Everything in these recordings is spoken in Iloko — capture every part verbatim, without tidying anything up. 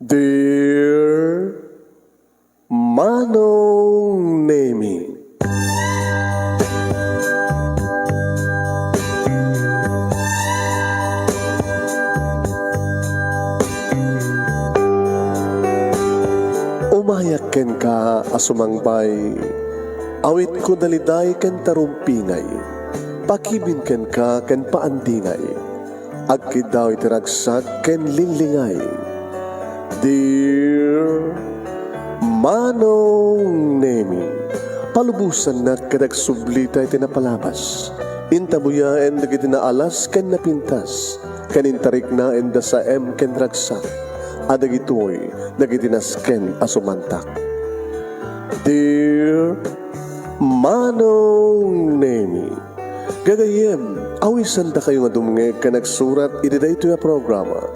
Dear Manong Nemi. Umayak kenka a sumangbay, awitko daliday ken tarumpingay, pakibin kenka ken paandingay. Agkiddaw iti ragsak ken linglingay. Dear Manong Nemi, palubosannak ket agsublita iti napalabas. Intabuyaen dagiti naalas ken napintas, ken intariknaen da saem ken ragsak, a dagitoy dagiti nasken a sumantak. Dear Manong Nemi, gagayyem, awisandakayo nga dumngeg ken agsurat iti daytoy a programa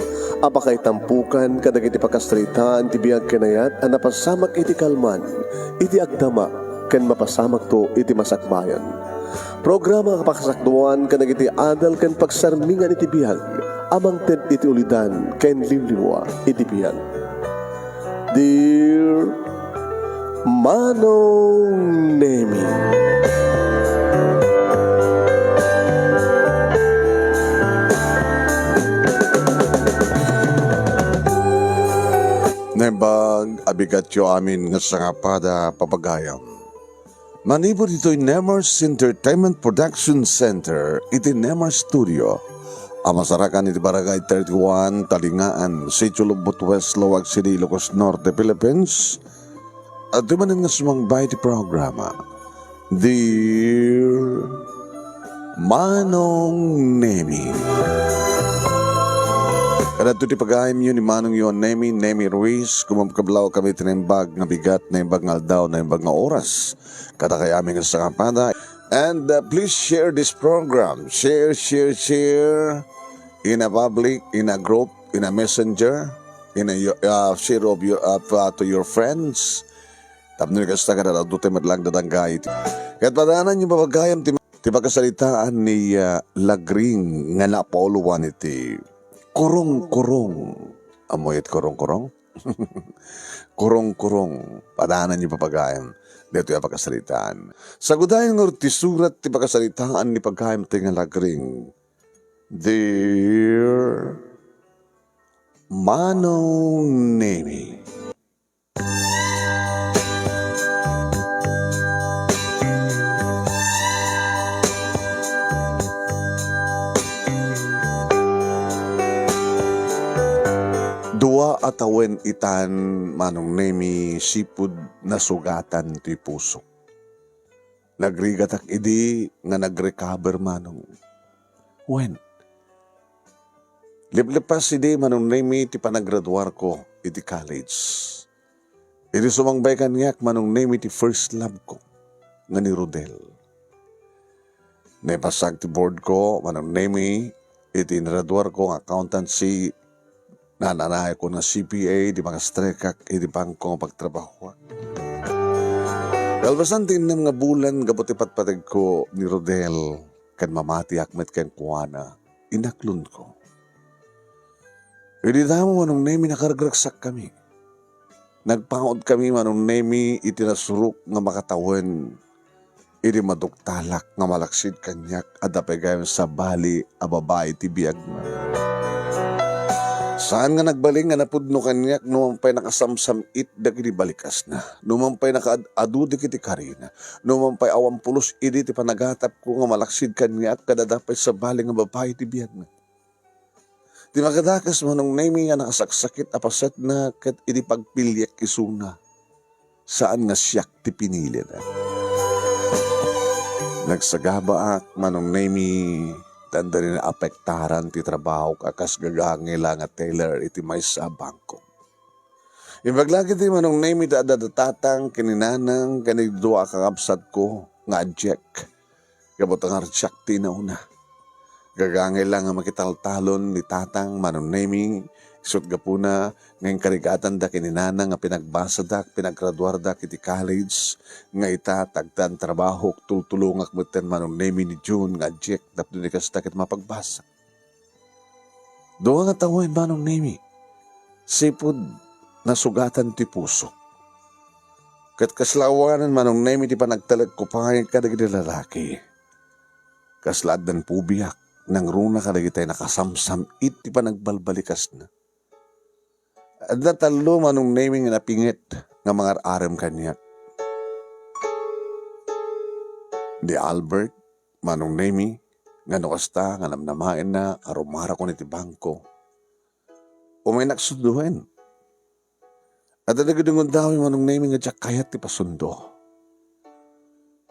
a pakaitampokan kadagiti pakasaritaan ti biag ken ayat a napasamak iti kalman, iti agdama, ken mapasamakto iti masakbayan. Programa a pakasakduan kadagiti adal ken pagsarmingan iti biag a mangted iti ulidan ken liwliwa iti biag. Dear Manong Nemi. Naimbag a bigatyo amin nga sangapada, papagayam. Manipud ditoy Nemers Entertainment Production Center iti Nemers Studio a masarakan iti Barangay thirty-one, Talingaan, Sitio Lobbot West, Laoag City, Ilocos Norte, Philippines. Adtoy manen nga sumangbay ti programa, Dear Manong Nemi. Kadadto ti pagayamyo ni Manongyo a Nemi, Nemi Ruiz. Kumapkablaw kami ti naimbag nga bigat, naimbag nga aldaw, naimbag nga oras kadakay amin nga sangapada. And, uh, please share this program. Share, share, share in a public, in a group, in a messenger, in a, uh, share of your, uh, to your friends. Tapno kasta, kadadto tay met lang dadangga iti. Ket padaananyo, papagayam, ti, ti pakasaritaan ni, uh, Lagring nga napauluan iti kurong-kurong. Ammo iti kurong-kurong? Kurong-kurong. Padaananyo, papagayam, daytoy a pakasaritaan. Sagudayen ngarud ti surat ti pakasaritaan ni pagayam ti nga Lagring. Dear Manong Nemi. Dua a tawen itan, Manong Nemi, sipud nasugatan ti pusok. Nagrigatak idi nga nag-recover, Manong. Wen, liplepas idi, Manong Nemi, ti panagraduarko iti college. Idi sumangbay kaniak, Manong Nemi, ti first love ko nga ni Rodel. Naipasag ti board ko, Manong Nemi, iti ingraduarko nga accountancy, naan-anayakon nga C P A, idi mangastrekak iti bangko nga pagtrabahoak. Kalpasan ti innem nga bulan gapu ti patpategko ni Rodel, ken mamatiak met kenkuana, inaklonko. Idi damo, Manong Nemi, nakargragsakkami. Nagpangodkami, Manong Nemi, iti nasurok nga makatawen idi maduktalak nga malaksid kaniak, adda pay gayam sabali a babai ti biagna. Saan nga nagbalin nga napudno kaniak no man pay nakasamsam-it dagiti balikasna, no man pay nakaad-adu dagiti karina, no man pay awan pulos idi ti panagatapko nga malaksid kaniak ket adda pay sabali nga babai ti biagna. Ti makadakes, Manong Nemi, nga nakasaksakit a pasetna ket idi pagpiliek isuna, saan nga siak ti pinilina. Nagsagabaak, Manong Nemi, dandani naapektaran ti trabahok a kas gagangela nga teller iti maysa a bangko. Imbag la ketdi, Manong Nemi, ta adda da tatang ken ni nanang ken dagiti dua a kakabsatko nga adiak gapu ta ngarsiak ti inauna. Gagangela nga makitaltalon ni tatang, Manong Nemi, isut' gapuna nga inkarigatanda ken ni nanang nga pinagbasadak, pinagraduardak iti college, nga ita, tagtan trabahok, tultulongak metten, Manong Nemi, ni June nga adiak tapno ni kasta ket mapagbasa. Dua nga tawen, Manong Nemi, sipud nasugatan ti pusok. Ket kasla awanen, Manong Nemi, ti panagtalekko pay kadagiti lalaki. Kasla addan pubiak, nangruna kadagitay nakasamsam-it ti panagbalbalikasna. Adda tallo, Manong Nemi, nga napinget nga mangar-arem kaniak. Ni Albert, Manong Nemi, nga no kasta nga namnamaenna a rumarakon iti bangko, umaynak sundoen. Adda dagiti gundaway, Manong Nemi, nga diak kayat ti pasundo.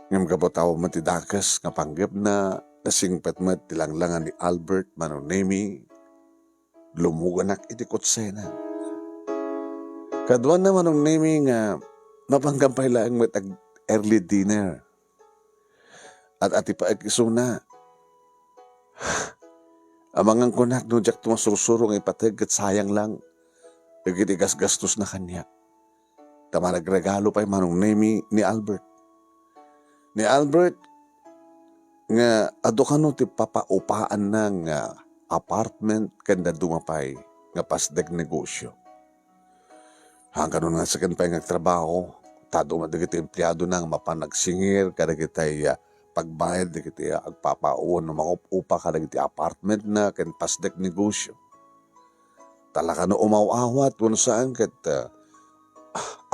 Ngem gapu ta awan met ti dakes nga panggepna, nasingpet met ti langlangan ni Albert, Manong Nemi, lumuganak iti kotsena. Kaduana, Manong Nemi, nga mapanggap pay laeng met ag-early dinner. At ati pa isuna. Amangan kunak no diak to masursuro nga ipateg ket sayang lang dagiti gasgastosna kaniak. Ta managregalo pay, Manong Nemi, ni Albert. Ni Albert, nga adu kano ti papaupaanna nga apartment ken dadduma pay nga pasdek negosyo. Haan kano nga saan pay nga agtrabaho, ta adu met dagiti empleadona nga mapan agsingir kadagitay, ah, pagbayad dagiti, ah, agpapauwan no mangup-upa kadagiti apartmentna ken pasdek negosyo. Talaga no umaw-awat wenno saan ket, ah,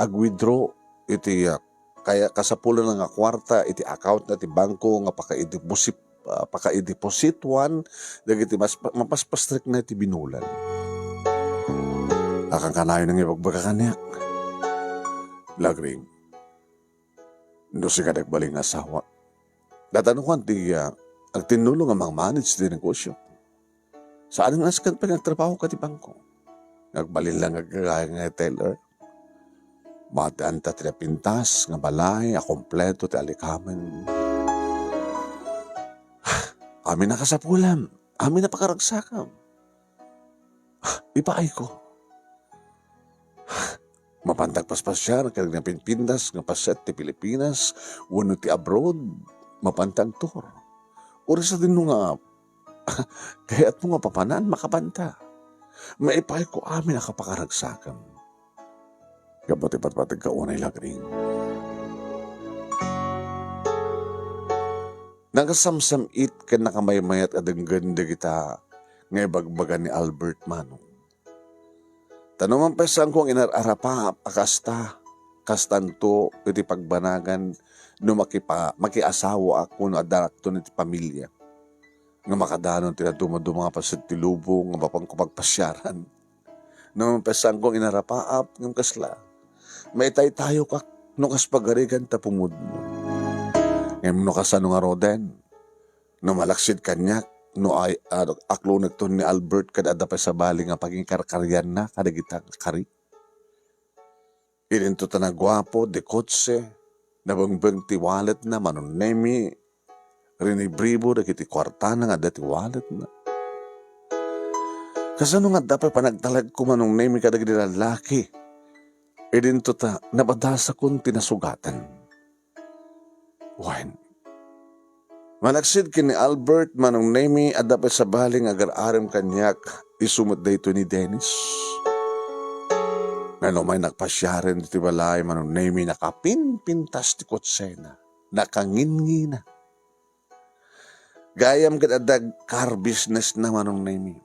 ag-withdraw iti, ah, kaya kasapulanna nga kuarta iti accountna ti bangko nga pakaideposit-, ah, pakaideposituan dagiti mas-, mapaspastrikna iti binulan. Akan kanayon nga ibagbaga kaniak, Lagring, no sika ti agbalin nga asawa, datano kan ti, ah, agtinnulo nga mang-manage ti negosyo. Saan nga saan pay nga agtrabaho ka ti bangko. Nga agbalin lang nga agkagayam nga teller. Maaddaanta ti napintas nga balay a kompleto ti alikamen. Amin a kasapulam, amin a pakaragsakam. Ipaayko. Mapanta agpaspasiar kadagiti napinpintas nga paset ti Pilipinas wenno ti abroad, mapanta agtour. Uray sadino nga kayatmo nga papanan, makapanta. Maipaayko amin a kapakaragsakam. Gapu ti patpateg ka unay, Lagring. Nakasamsam-it ken nakamaymayat a denggen dagita nga ibagbaga ni Albert, Manong. Ta no man pay saanko nga inar-arapaap a kasta, kastanto iti pagbanagan no makipa-, makiasawaak wenno addanakton iti pamilia nga makadanon ti nadumaduma nga paset ti lubong nga mapanko pagpasiaran. No man pay saanko nga inarapaap ngem kasla, maitaytayokak no kas pagarigan ta pumudno. Ngem no kasano ngaruden, no malaksid kaniak, no ay-, ah, aklonekton ni Albert ket adda pay sabali nga pangikarkarianna kadagita nga kari. Idinto ta naguapo ti kotse, nabengbeng ti walletna, Manong Nemi, rinibribo dagiti kuartana nga adda ti walletna. Kasano nga adda pay panagtalekko, Manong Nemi, kadagiti lallaki? Idinto ta napadasakon ti nasugatan. Wen, malaksid ken ni Albert, Manong Nemi, adda pay sabali nga agar-arem kaniak, isu met daytoy ni Dennis. Nga no umay nagpasiaren ditoy balay, Manong Nemi, nakapinpintas ti kotsena, nakangingina. Gayam ket adda car business na, Manong Nemi.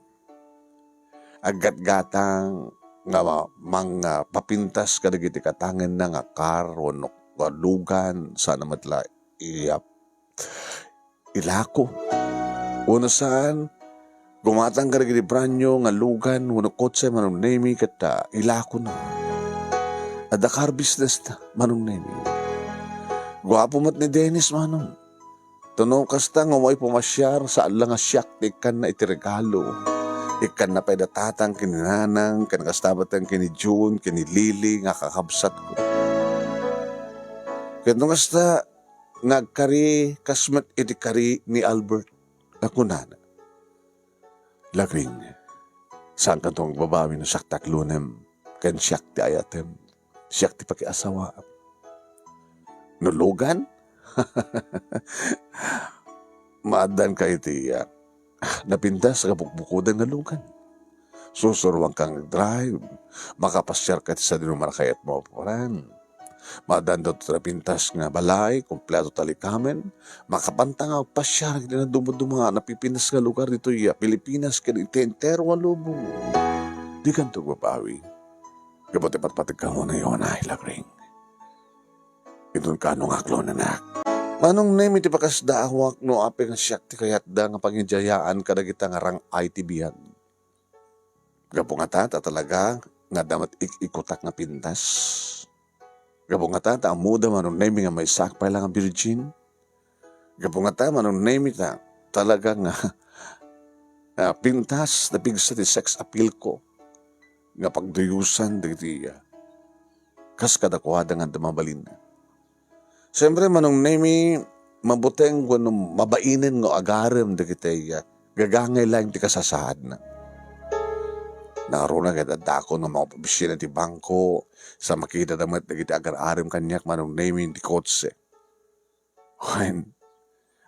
Aggatgatang nga ma-, mang-, ah, papintas kadagiti katangenna nga car wenno nga lugan, saan met la iyap-, ilako. Wenno saan, gumatang kadagiti brand new nga lugan wenno kotse, Manong Nemi, ket, ah, ilakona. Adda car business na, Manong Nemi. Guapo met ni Dennis, Manong. Ta no kasta nga umay pumasiar, saan la nga siak ti ikkanna iti regalo. Ikkanna pay da tatang ken ni nanang, ken kasta met ken ni June, ken ni Lily nga kakabsatko. Ket no kasta nga agkari, kas met iti kari ni Albert, a kunana, "Lagring, saankanto nga agbabawi no siak ti aklonem, ken siak ti ayatem, siak ti pakiasawaem." No lugan? Maaddanka iti, ah, napintas a kabukbukodan nga lugan. Susuroanka nga agdrive, makapasiarka iti sadino a kayatmo a puran. Maaddanta ti napintas nga balay, kompleto ti likamen, makapanta nga agpasiar iti naduma-duma a napipintas nga lugar ditoy a Pilipinas ken iti entero a lubong. Dikanto agbabawi. Gapu ti patpategka, Yona, Yona, Lagring. Inton kaano nga aklonanak. Manong Nemi, ti pakasdaawak no apay nga siak ti kayatda nga pangidiayaan kadagita nga rang-ay ti biag. Gapu ngata ta talaga nga adda met ik-ikutak nga pintas. Gapu ngata ta ammoda, Manong Nemi, nga maysaak pay la nga virgin. Gapu ngata, Manong Nemi, ta talaga nga, ah, pintas, napigsa ti sex appeal ko nga pagduyosan dagiti, ah, kas kadakuada nga adda mabalin. Siyempre, Manong Nemi, mabuteng wenno mabainen nga agarem dagiti, ah, gagangay laeng ti kasasaadna. Nakaruna ket addakon nga makapaopisina ti bangko, sa makitana met dagiti agar-arem kaniak, Manong Nemi, ti kotse. Wen,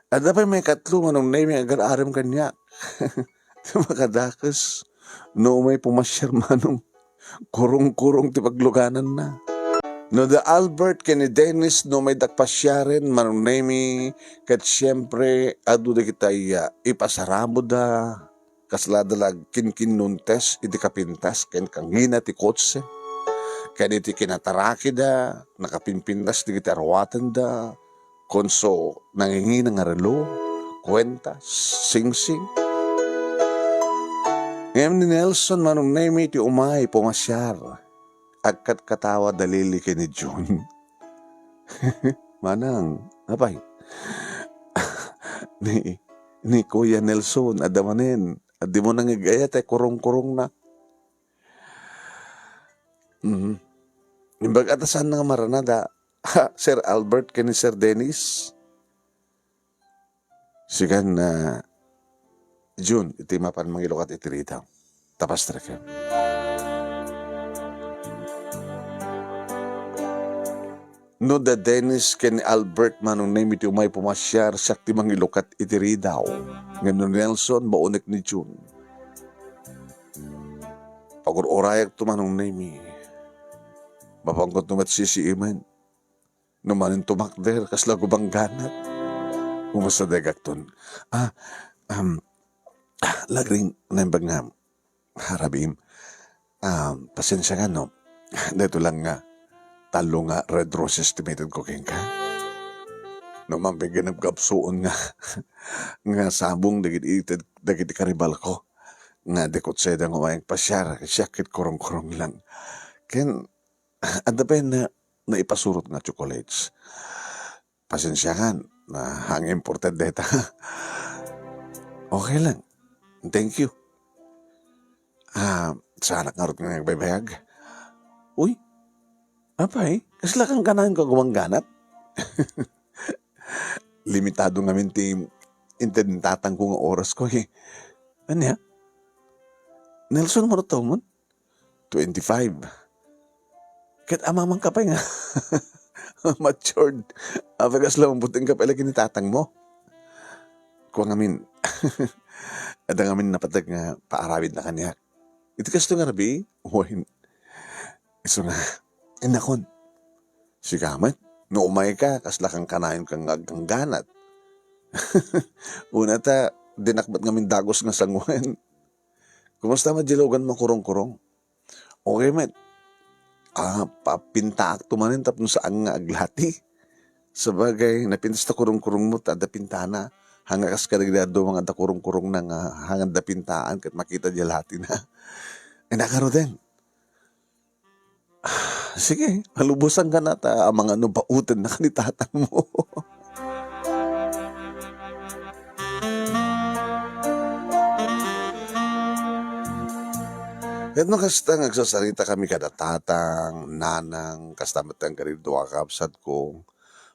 adda pay maikatlo, Manong Nemi, nga agar-arem kaniak. Ti makadakes, no umay pumasiar, Manong, kurong-kurong ti paglugananna. No da Albert ken ni Dennis, no umay dakpasiaren, Manong Nemi, ket siempre, adu dagiti, ah, ipasaramoda. Kaslada la agkinkinnuntes iti kapintas ken kangina ti kotse, ken iti kinatarakida, nakapimpintas dagiti aruatenda, konso nangingina nga relo, kuentas, singsing. Ngem ni Nelson, Manong Nemi, ti umay pumasiar, agkatkatawa da Lily ken ni June. Manang, apay? Ni, ni Kuya Nelson, adda manen. Dimo nangig-ayat ti kurong-kurongna. Mhm. Imbag a ta saan nga maranada, Sir Albert ken ni Sir Dennis. Sikan, ah, June, iti mapan mangilukat iti ridaw. Tapastra ken. No da Dennis ken ni Albert, Manong Nemi, ti umay pumasiar, siak ti mangilukat iti ridaw. Ngem no Nelson, baunek ni June. Pagur-urayakto, Manong Nemi. Mapanggotto met sisiimen. No manen tumakder, kasla gubangganat. Kumusta dayagakton? Ah, um, ah, Lagring, naimbag nga, Harabim. Ah, pasensia ka, no? Dayto lang nga, tallo nga Red Roses ti maited ko kenka. No man, pigginapgapsuon nga, nga sabong dagiti ited, dagiti karibal ko. Nga dikot sayda nga umayang pasiar, siak ket kurong-kurong lang. Ken, adda pay na, naipasurot nga chocolates. Pasensiakan, na hang imported dayta. Okay lang. Thank you. Ah, saanak ngarud nga nagbaybayag. Uy, apay, kasla kan kanayon ka gumangganat? Limitado ngamin ti inted ni tatangko nga oras ko, eh. Ania? Nelson, mano taw mo? Twenty-five. Ket amamanka pay nga matured. Apay, kasla mabuteng ka pay la ken ni tatangmo? Kua ngamin, adda ngamin napateg nga paaramidna kaniak. Iti kastoy nga rabii, wen. Isu nga, inakon. Sika met, no umayka, kasla kan kanayon ka nga aggangganat. Una ta, dinak met ngamin dagus nga sangoen. Kumusta met diay luganmo, kurong-kurong? Okay met. Ah, papintaakto manen tapno saan nga aglati. Sabagay, napintas ta kurong-kurongmo ta adda pintana. Hanga kas kadagiti dadduma nga adda kurong-kurongna nga hanga adda pintaan ket makita diay latina. Ay, nakaruden. Sige, malubosan ka na ta amangan no bauten na ka ni tatang mo. Ket no kasta nga agsasarita kami kada tatang, nanang, kasta met ang kadagiti dua ka kabsat ko,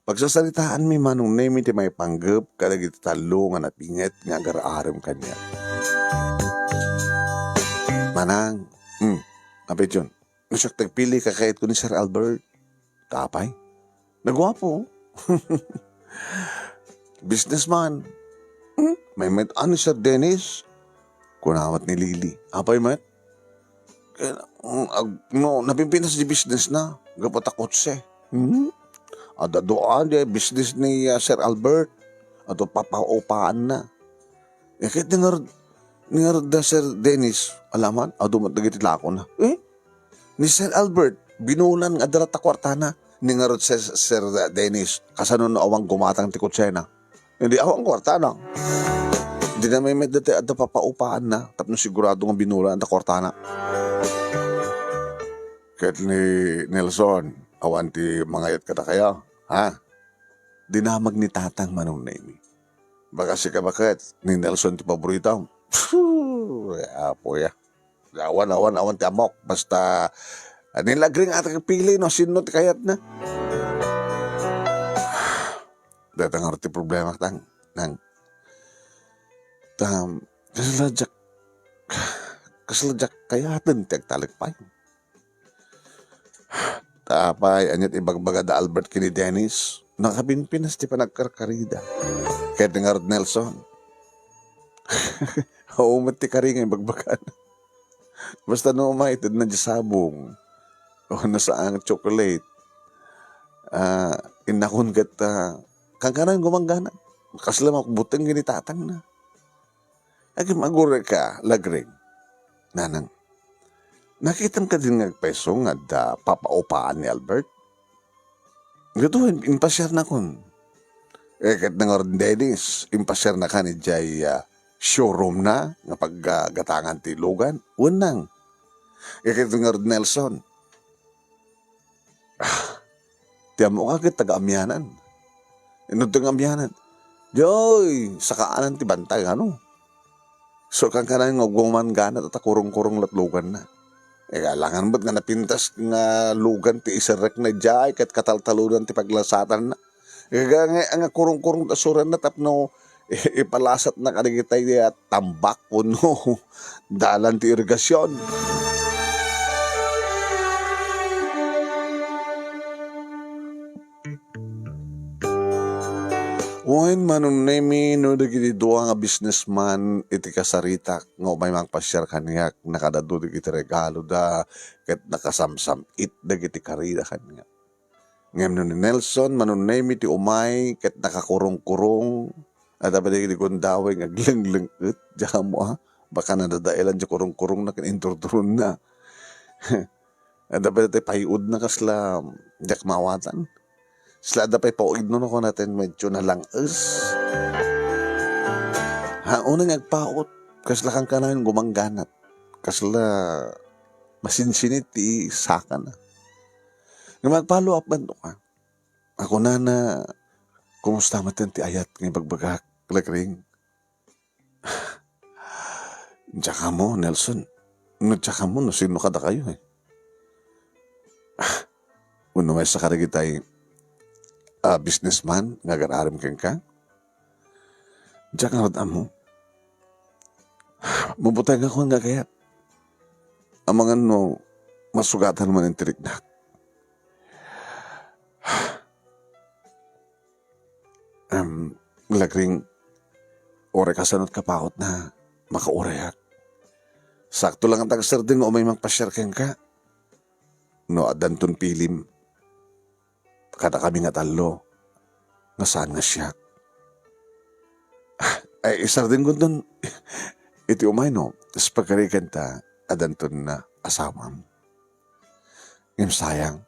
pagsasaritaanmi, Manong Nemi, ti maipanggep kadagiti tallo nga napinget nga agar-arem kaniak. Manang, hmm, apay diyon? No siak ti agpili, kakayatko ni Sir Albert. Apay? Naguapo. Businessman. Hmm? Maymayat ni Sir Dennis. Kuna met ni Lily. Apay met? Ket, mm, ag-, no, napimpinas ti business na, gapu ta kotse. Hmm? Adda dua di business ni, ah, Sir Albert. Adu papaupaanna. Eh, ket ni ngarud, ni ngarud da Sir Dennis, alaman, adu met dagiti lakona. Eh? Ni Sir Albert, binulan nga adda latta kuartana. Ni ngarud Sir, Sir Dennis, kasano no awan gumatang ti kotsena? Hindi awan kuartana. Di na may met dati adda papaupaanna, tapno sigurado nga binulan ta kuartana. Ket ni Nelson, awan ti mangayat kadakayo, ha? Dinamag ni Tatang Manong Nemi. Baka sika baket, ni Nelson ti paborito. Phew, apo ya. Awan, awan, awan ti ammok. Basta, ah, ni Lagring ata pili no sinno ti kayatna. Dayta ngarud ti problema, Tang. Nang, tam, kasla diak, kasla diak kayaten ti agtalek pay. Ta apay, aniat ibagbaga da Albert ken ni Dennis? Nakapimpinas ti panagkarkarida. Ket ni ngarud Nelson, awan met ti kari nga ibagbagana. Basta no umay, tedna diay sabong. O no saan nga chocolate. Ah, innakon ket, ah, kankanayon gumanggana. Kasla makbuteng ken ni tatangna. Agim-agurek ka, Lagring. Nanang, nakitam kadin nga agpayso nga adda papaupaan ni Albert? Gaduhen, impasiarnakon. Eh, ket nangarud ni Dennis, impasiarnakan idiay, ah, showroom na nga paggagatangan ti lugan? Wen nang. Eh, ket nangarud ni Nelson. Ah, ti ammoka ket taga-Amianan. Inno ti nga Amianan? Diay, sakaanan ti bantay, ano? So, kankanayon nga gumanggana ta kurong-kurong latluganna. Eh, alangan met nga napintas nga lugan ti iserrekna idiay ket kataltaludan ti paglasatanna. Nga, nga, nga kurong-kurong ta suranna tapno i-, ipalasatna kadagiti, ah, tambak wenno dalan ti irigasion. Wen, Manong Nemi, no dagiti dua nga businessman iti kasaritak nga umay mangpasiar kaniak, nakadadu dagiti regaloda ket nakasamsam-it dagiti karida kaniak. Ngem no ni Nelson, Manong Nemi ti umay ket nakakurong-kurong, adda pay dagiti gundaway nga aglengleng-et, diak ammo, ah, baka nadadaelan ti kurong-kurongna ken inturturonna. Adda pay dagiti pay-odna kasla diak maawatan. Kasla adda pay pay-odna no kunaten medyo nalang-es. Ha, unay nga agpaut, kasla kankanayon gumangganat. Kasla masinsinit ti sakana. Nga mag-follow up man to ka. Ako nana, kumusta met ti ayat nga ibagbagak, Lagring? Diak ammo, Nelson. No diak ammo, no sino kadakayo, eh. Wenno maysa kadagitay, ah, businessman nga agar-aram kenka? Diak ngarud ammo. Mabutengakon nga agayat. Amangan no masugatan man ti riknak. Em, Lagring, uray kasano ti kapautna, makaurayak. Sakto lang ta agsardeng nga umay mangpasiar kenka. No addanton pilim, kadakami nga tallo, nga saan nga siak. Ay, isardengkonton iti umay no, isu pagarigan ta addanton asawam. Ngem sayang,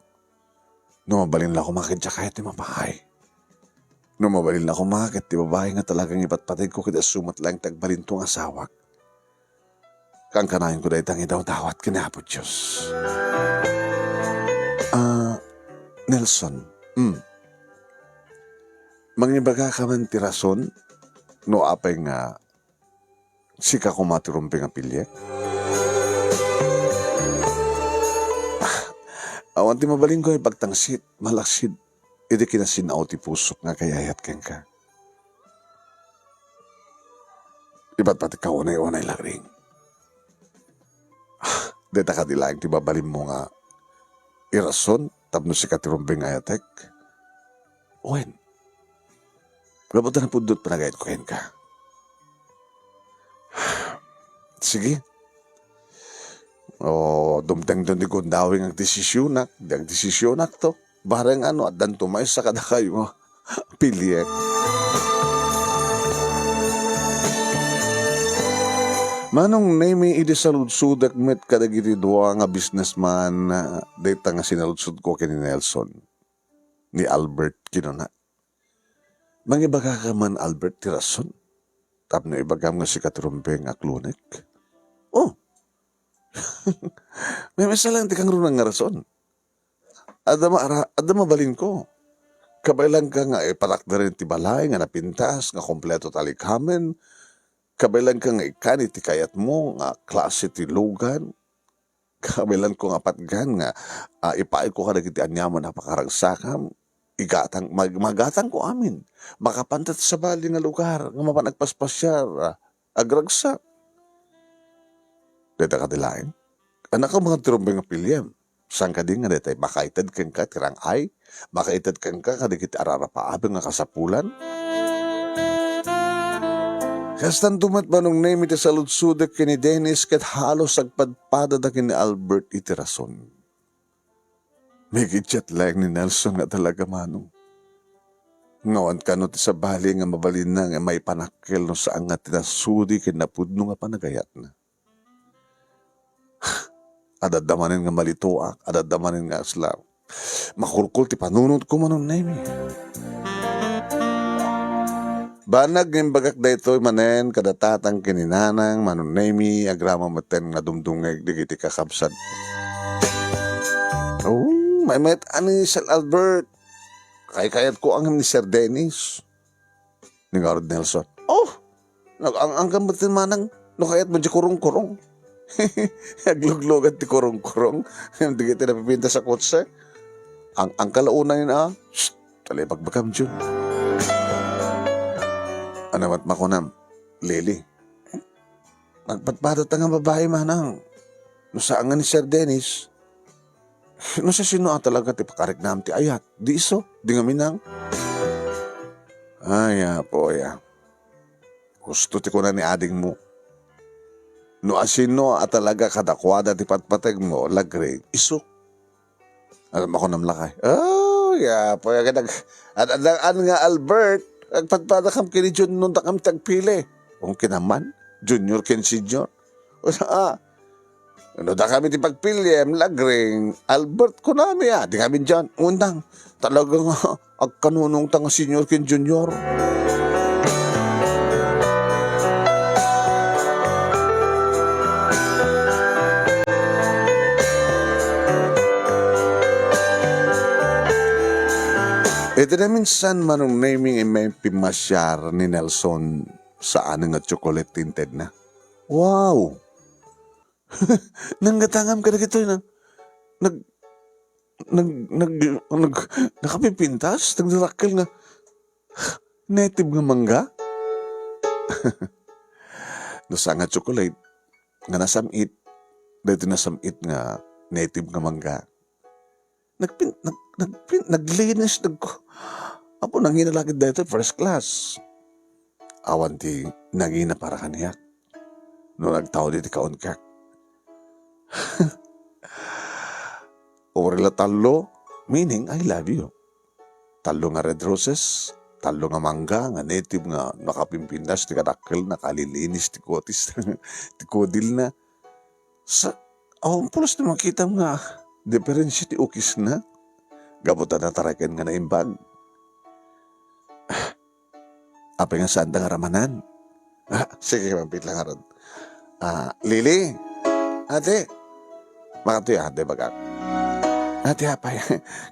no mabalin la koma ket diak kayat ti mapaay. No mabalin la koma ket ti babai nga talagang ipatpategko ket isu met laeng ti agbalinto nga asawak. Kankanayonko dayta nga idawdawat ken Apo Dios. Ah, Nelson, mm. Mangibagaka man ti rason no apay nga sika koma ti rumbeng a piliek? Awan ti mabalinko a ipagtangsit, malaksid iti kinasin-aw ti pusok nga agayayat kenka. Ipatpatekka unay-unay, Lagring. Dayta kadi laeng ti mabalinmo nga irason tapno sika ti rumbeng nga ayatek? Wen, gapu ta napudno ti panagayatko kenka. Sige. O, dumtengto ti gundawing agdesisionak, di agdesisionakto. Bareng no, addanto maysa kadakayo nga piliek. Manong Nemi, idi saludsodek met kadagiti dua nga businessman, dayta nga sinaludsodak ken ni Nelson, ni Albert, kinuna. Mangibagaka man, Albert, ti rason tapno ibagam nga sika ti rumbeng a klonek? Oh! Maymaysa laeng ti kangrunaan nga rason. Adda maara-, adda mabalinko. Kabaelanka nga ipalakderen ti balay nga napintas, nga kompleto ti alikkamen. Kabaelanka nga ikkan iti kayatmo nga klase ti lugan. Kabaelanko nga patgan nga, ah, ipaayko kadagiti aniaman a pakaragsakam. Igatang, mag-, magatangko amin. Makapan ta ti sabali nga lugar nga mapan agpaspasiar, ah, agragsak. Dayta kadi laeng. Annak a mga ti rumbeng nga piliem. Saan kadi nga daytay makaited kenka ti rang-ay? Makaited kenka kadagiti ararapaabeng nga kasapulan? Kastanto met, Manong Nemi, ti saludsodek ken ni Dennis ket halos agpadpadada ken ni Albert iti rason. Migiddiat laeng ni Nelson nga talaga, Manong. Nga awan kano ti sabali nga mabalinna nga maipanakkel no saan nga ti nasudi ken napudno nga panagayatna. Adda manen nga malituak, adda manen nga asla. Makulkol ti panunotko, Manong Nemi. Banag nga imbagak daytoy manen kada tatang ken ni nanang, Manong Nemi, agraman metten nga dumdumngeg dagiti kakabsat. Oh, maymayat a ni Sir Albert. Kaykayatko ngem ni Sir Dennis. Ni ngarud Nelson, "Oh, nag-ang-angkan met ti manang no kayat mo di kurong-kurong." Agluglugan ti kurong-kurong. Dagiti napipintas a kotse. Ang-angka la unay na, "Shh, talay bagbagam, Jun." Ano met makunam, Lily? Nagpadpadata nga babai, manang. No saan nga ni Sir Dennis, no sasino a talaga ti pakariknam ti ayat, di isu, di ngaminang. Ay, apo, ya. Husto ti kuna ni adingmo. No asino a talaga kadakuada ti patpategmo, lagring, isu. Ano, makunam lakay? Oh, ya, po, ya, kadag-, ad-, ad-, an nga Albert, agpadpadakam ken ni Jun no dakam ti agpili. Kung kinaman, junior ken senior. Usa, ah, no dakami ti pagpiliem, lagring, Albert, kunami, ah, di kami diyan. Undang, talagang, ah, agkanunong ta nga senior ken junior. Iti naminsan, Manong Nemy, nga immay pimmasiar ni Nelson, saan nga tsokolate ti intedna. Wow! Nanggatangam kadagitoy na, nag-, nag-, nag-, nag-, nakapipintas, nagdarakkel nga native nga mangga. No saan nga tsokolate nga nasam-it, daytoy nasam-it nga native nga mangga. Nagpin-, nag-, nagpin-, naglinis, nag-, apo, nangina la ket daytoy, first class. Awan ti nangina para kaniak no nagtaud iti kaunko. Uri la tallo, meaning, "I love you." Tallo nga red roses, tallo nga mangga, nga native nga nakapimpintas ti kadakkelna, kalilinis ti kutis, ti kudilna. Sa, awan pulos ti makitam nga diferensya ti ukisna. Gapu ta nataraken nga naimbag. Apay nga saanta nga ramanan? Ah, sige, mabiit lang ngarud. Ah, Lily? Ate? Makatoy, ate, bagak. Ate, apay?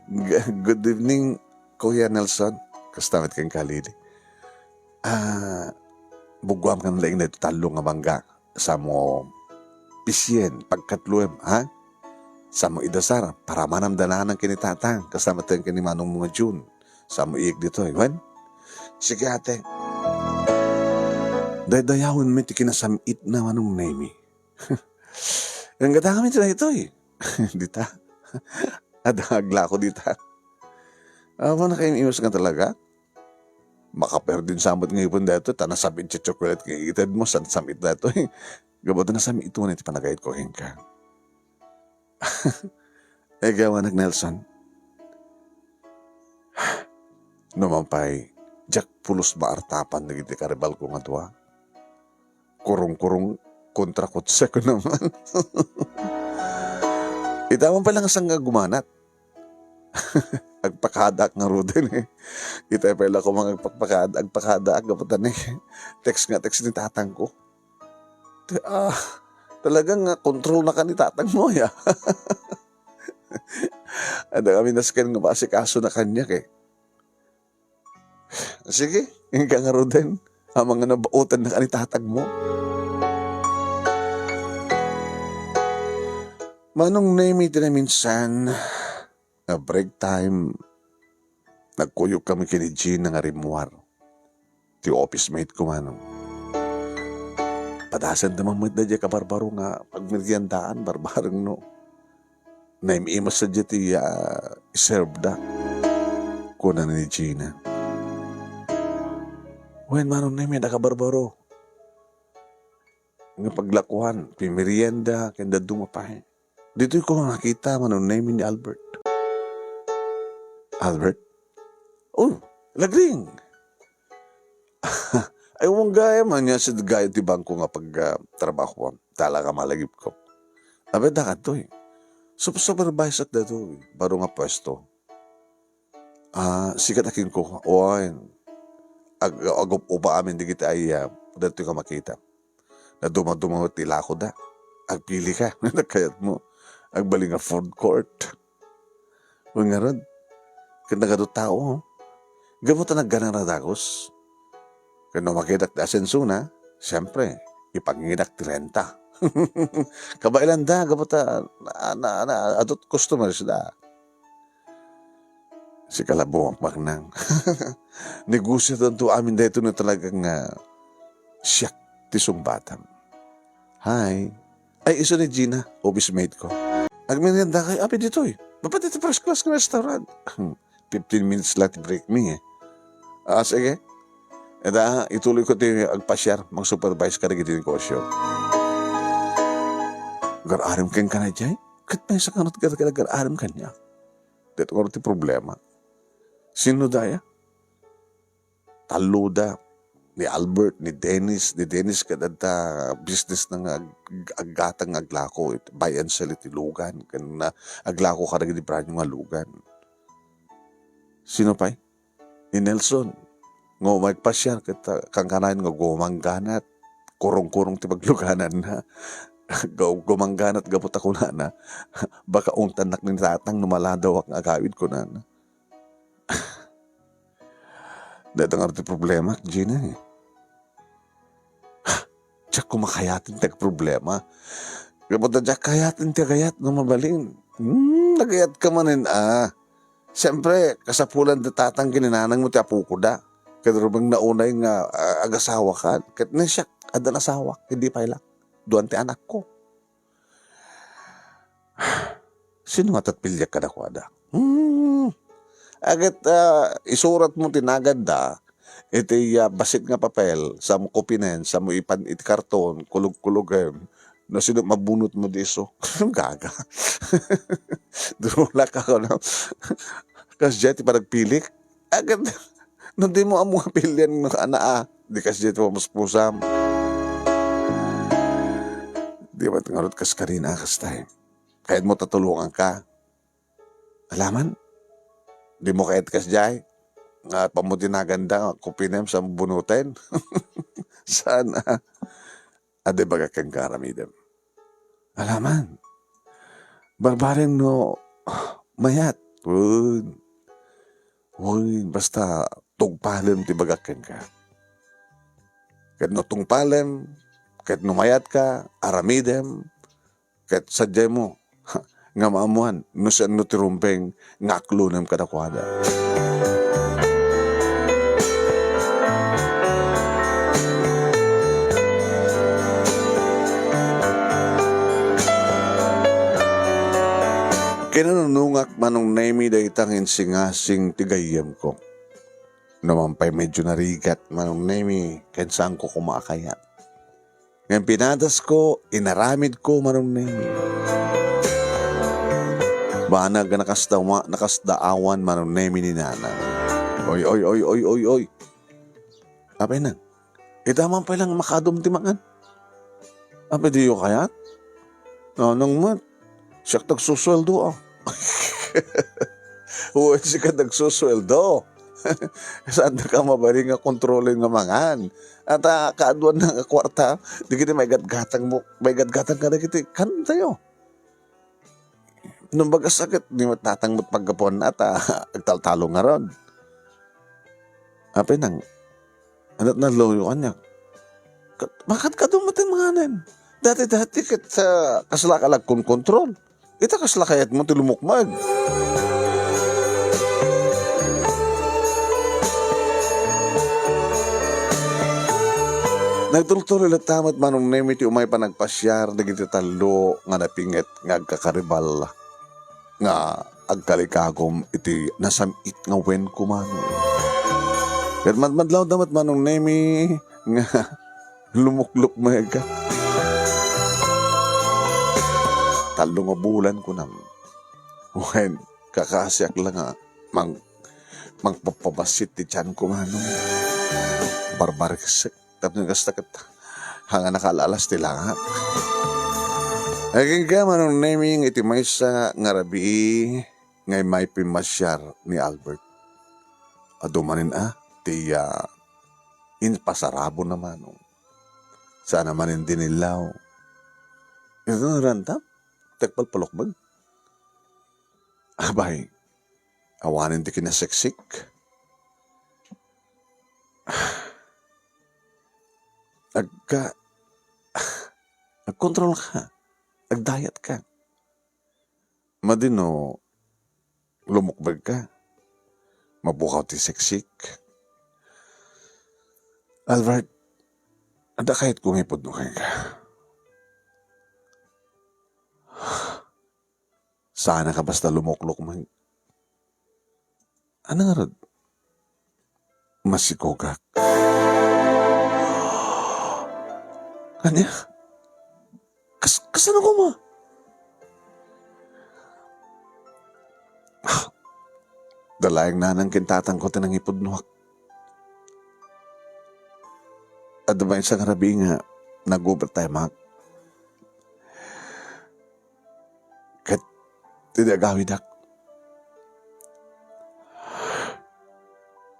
G-, good evening, Kuya Nelson. Kasta met kenka, Lily? Ah, buguam kan laing na ito tallo nga mangga. Samo pisien, pagkatloem, ha? Samo idasar, paramanam dananang ken ni Tatang, kasta met ken ni Manong mo nga Jun. Samo iyek ditoy, wen? Sige, ate. Daydayawen mi ti kinasam-itna, Manong Nemy. Nanggatangam iti daytoy. Dita. Adda aglako dita. Awan, nakaim-imus nga talaga. Makaperdin sa met nga ipon daytoy, ta nasam-it ti tsokolate nga itedmo, san-, sam-it daytoy. Gapu ta nasam-it unay ti panagayatko kenka. Ay, gawanak, Nelson. No man pay, diak pulos maartapan dagiti karibalko nga dua. Kurong-kurong kontra kutse ko naman. Ita man pala nga saan nga gumanat. Agpakadaak ngaruden, eh. Ita pala ko mga agpakpakada, agpakadaak, gapu ta ni text nga text ni tatang ko. Te-, ah, talagang, ah, control na ka ni tatang mo, ya. Ada kami nasken nga maasikaso na kaniak, eh. Sige, inka ngaruden. Amangan nabaotan na ka ni tatang mo. Manong Nemi, ti naminsan, nga break time, nagkuyog kami ken ni Gina nga rimmuar. Ti office mate ko, manong. Padasen da man met daydiay kabarbaro nga pagmeriendaan, barbareng no. Naim-imas sadiay ti, ah, iserve da, kuna ni Gina. Wen, manong Nemi, adda kabarbaro nga paglakuan, pimerienda, ken dadduma pay. Ditoy ko nakita, manong Nemi, ni Albert. Albert? Oh, lagring! Ay, umanggayan man niya sa gayo ti bangko nga pag, ah, trabahoan. Talaga malagip ko. Abet, dakatoy. Sup-, supervisorek datoy. Baro nga pwesto. Ah, sikat a kenkuan. Ag-, agup-upa amin dagiti ay, ah, datoy ka makita. Naduma-duma ti lakoda. Agpili ka. Nagkayat mo. Agbalin nga food court. Wen ngarud, ket nagadu tao. Gapu ta nagganang a dagus. Ket no makitak ti asensona, siempre, ipangidak ti renta. Kabaelanda, gapu ta na, na, na, adu't customers da. Sika la bumakbaknang. Negosiadanto amin daytoy no talaga nga siak ti sungbatam. Hi. Ay, isu ni Gina, office mate ko. Agmerienda kayo, abi ditoy. Babat iti first class nga restaurant. Fifteen minutes la ti break mi, eh. Ah, sige. Ita, ituloy ko ti agpasiar, mag-supervise ka dagiti negosyo. Agar-aram kenka na, Jay? Ket maysa kanat ka agar-aram kaniak. Daytoy ngarud ti problema. Sino daya? Talloda, ni Albert, ni Dennis, ni Dennis ket adda business na nga ag-, aggatang nga aglako, it buy and sell iti lugan, ken na, aglako kadagiti brand new nga lugan. Sino pay? Ni Nelson. Nga umay pasiar ket, ah, kankanayon nga gumangganat, kurong-kurong ti paglugananna. Gu-, gumangganat gapu ta kunana, "Baka ungtannak ni tatang no maladawak nga agawid," kunana. Dayta ngarud ti problema, Gina, eh. Diak koma kayaten ti agproblema. Gapu ta diak kayaten ti agayat no mabalin. Hmm, nagayat ka manen, ah. Siyempre, kasapulan da tatang ken ni nanang mo ti apoko da. Ket rubeng na unay nga, ah, agasawa ka. Ket ni siak, adda nasawak, ket di pay la. Duan ti anakko. Sino nga tatpiliak kadakuada? Hmm. Aget, ah, isurat mo ti naganna iti, ah, bassit nga papel, sa mo kopinen, sa mo ipan iti karton, kulog-kulogem. No sino mabunot mo diso? Gaga. Durulak ako, no? Kasdiay ti panagpilik. Aget, no di mo ammo nga pilian no ana, ah, di kasdiay ti pamuspusam. Di met ngarud kas kadin a kasta, eh. Kayat mo tatulongan ka. Alaman, di mo kayat kasdiay. Nga pamutinagan da, nga kopinem sa bunoten. Saan, ah? Adda ibagak kenka aramidem. Alaman, barbareng no mayat. Wen. Wen, basta tungpalem ti ibagak kenka. Ket no tungpalem, ket no mayat ka, aramidem, ket sadiay mo nga maammoan no sianno ti rumbeng nga aklonem kadakuada. Kinanunungak, Manong Nemi, dayta nga insingasing ti gayyemko. No man pay medyo narigat, Manong Nemi, ken saanko koma a kayat. Ngem pinadasko, inaramidko, Manong Nemi. Banag a nakasdawa-, nakasdaawan Manong Nemi ni Nanang. Oy, oy, oy, oy, oy, oy. Apay nang, ita man pay lang makaadum ti mangan. Apay diyo kayat? Nanang met, siak nagsusueldo, ah. Wen, sika nagsusueldo. Saanda ka mabalin nga kontrolen nga mangan. At, ah, kaaduan na nga kwarta, dagiti maigatgatang mo, maigatgatang ka dagiti kantayo. Nung bagas a ket, di met natang met paggapuan na ta, agtaltalo ngarud. Apay nang, ania ti naluyo kaniak? Ket, bakit ka dumat ti manganen? Dati-dati ket, ah, kasla ka nagkonkontrol. Ita kasla kayat mo ti lumukmeg? Nagtultuloy latta met Manong Nemi ti umay panagpasiar dagiti tallo nga napinget nga agkakaribal nga agkalikagum iti nasam-it nga wen kumano. Ket madmadlawda met Manong Nemi nga lumuklukmeg. Tallo nga bulan kunam. Wen, kakasiak la nga mang-, mangpapabassit ti tian kumano. Barbarisek. Tapno kasta ket, haan nga nakal-alas ti langak. Agingga Manong Neming iti maysa nga rabii nga immay pimmasiar ni Albert. Adu manen a, ti, ah, impasarabona Manong. Saan a manen dinillaw. Ito nga ranta, ti agpalpalukmeg. Abay, awanen ti kinaseksik. Agka-, agkontrol ka. Agdayat ka. Madi no lumukbeg ka. Mabukaw ti seksik. Albert, adda kayatko nga ipudno kenka. Saan a ka basta lumuklukmeg. Ania ngarud? Masikugak. Ania? Kas-, kasano koma? Ah, dalaeng nanang ken tatangko ti nangipudnoak. Adda maysa nga rabii nga nag-overtime-ak. Ket idi agawidak,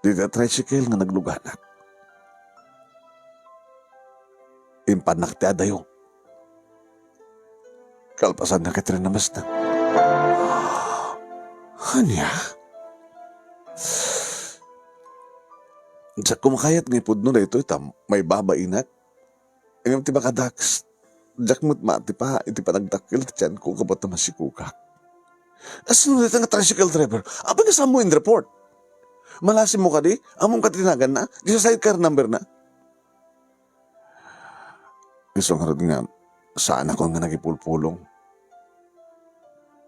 dita tricycle nga nagluganak, impannak ti adayo. Kalpasanna ket rinamesna. Ania? Diak koma kayat nga ipudno daytoy ta maibabainak. Ngem ti makadakes, diak met maatipa iti panagdakkel ti tianko gapu ta masikugak. Kasano dayta nga tricycle driver? Apay nga saanmo in-report? Malasimmo kadi? Ammom kadi ti naganna? Di sa sidecar number na? Isu ngarud nga, saanakon nga nagipulpulong.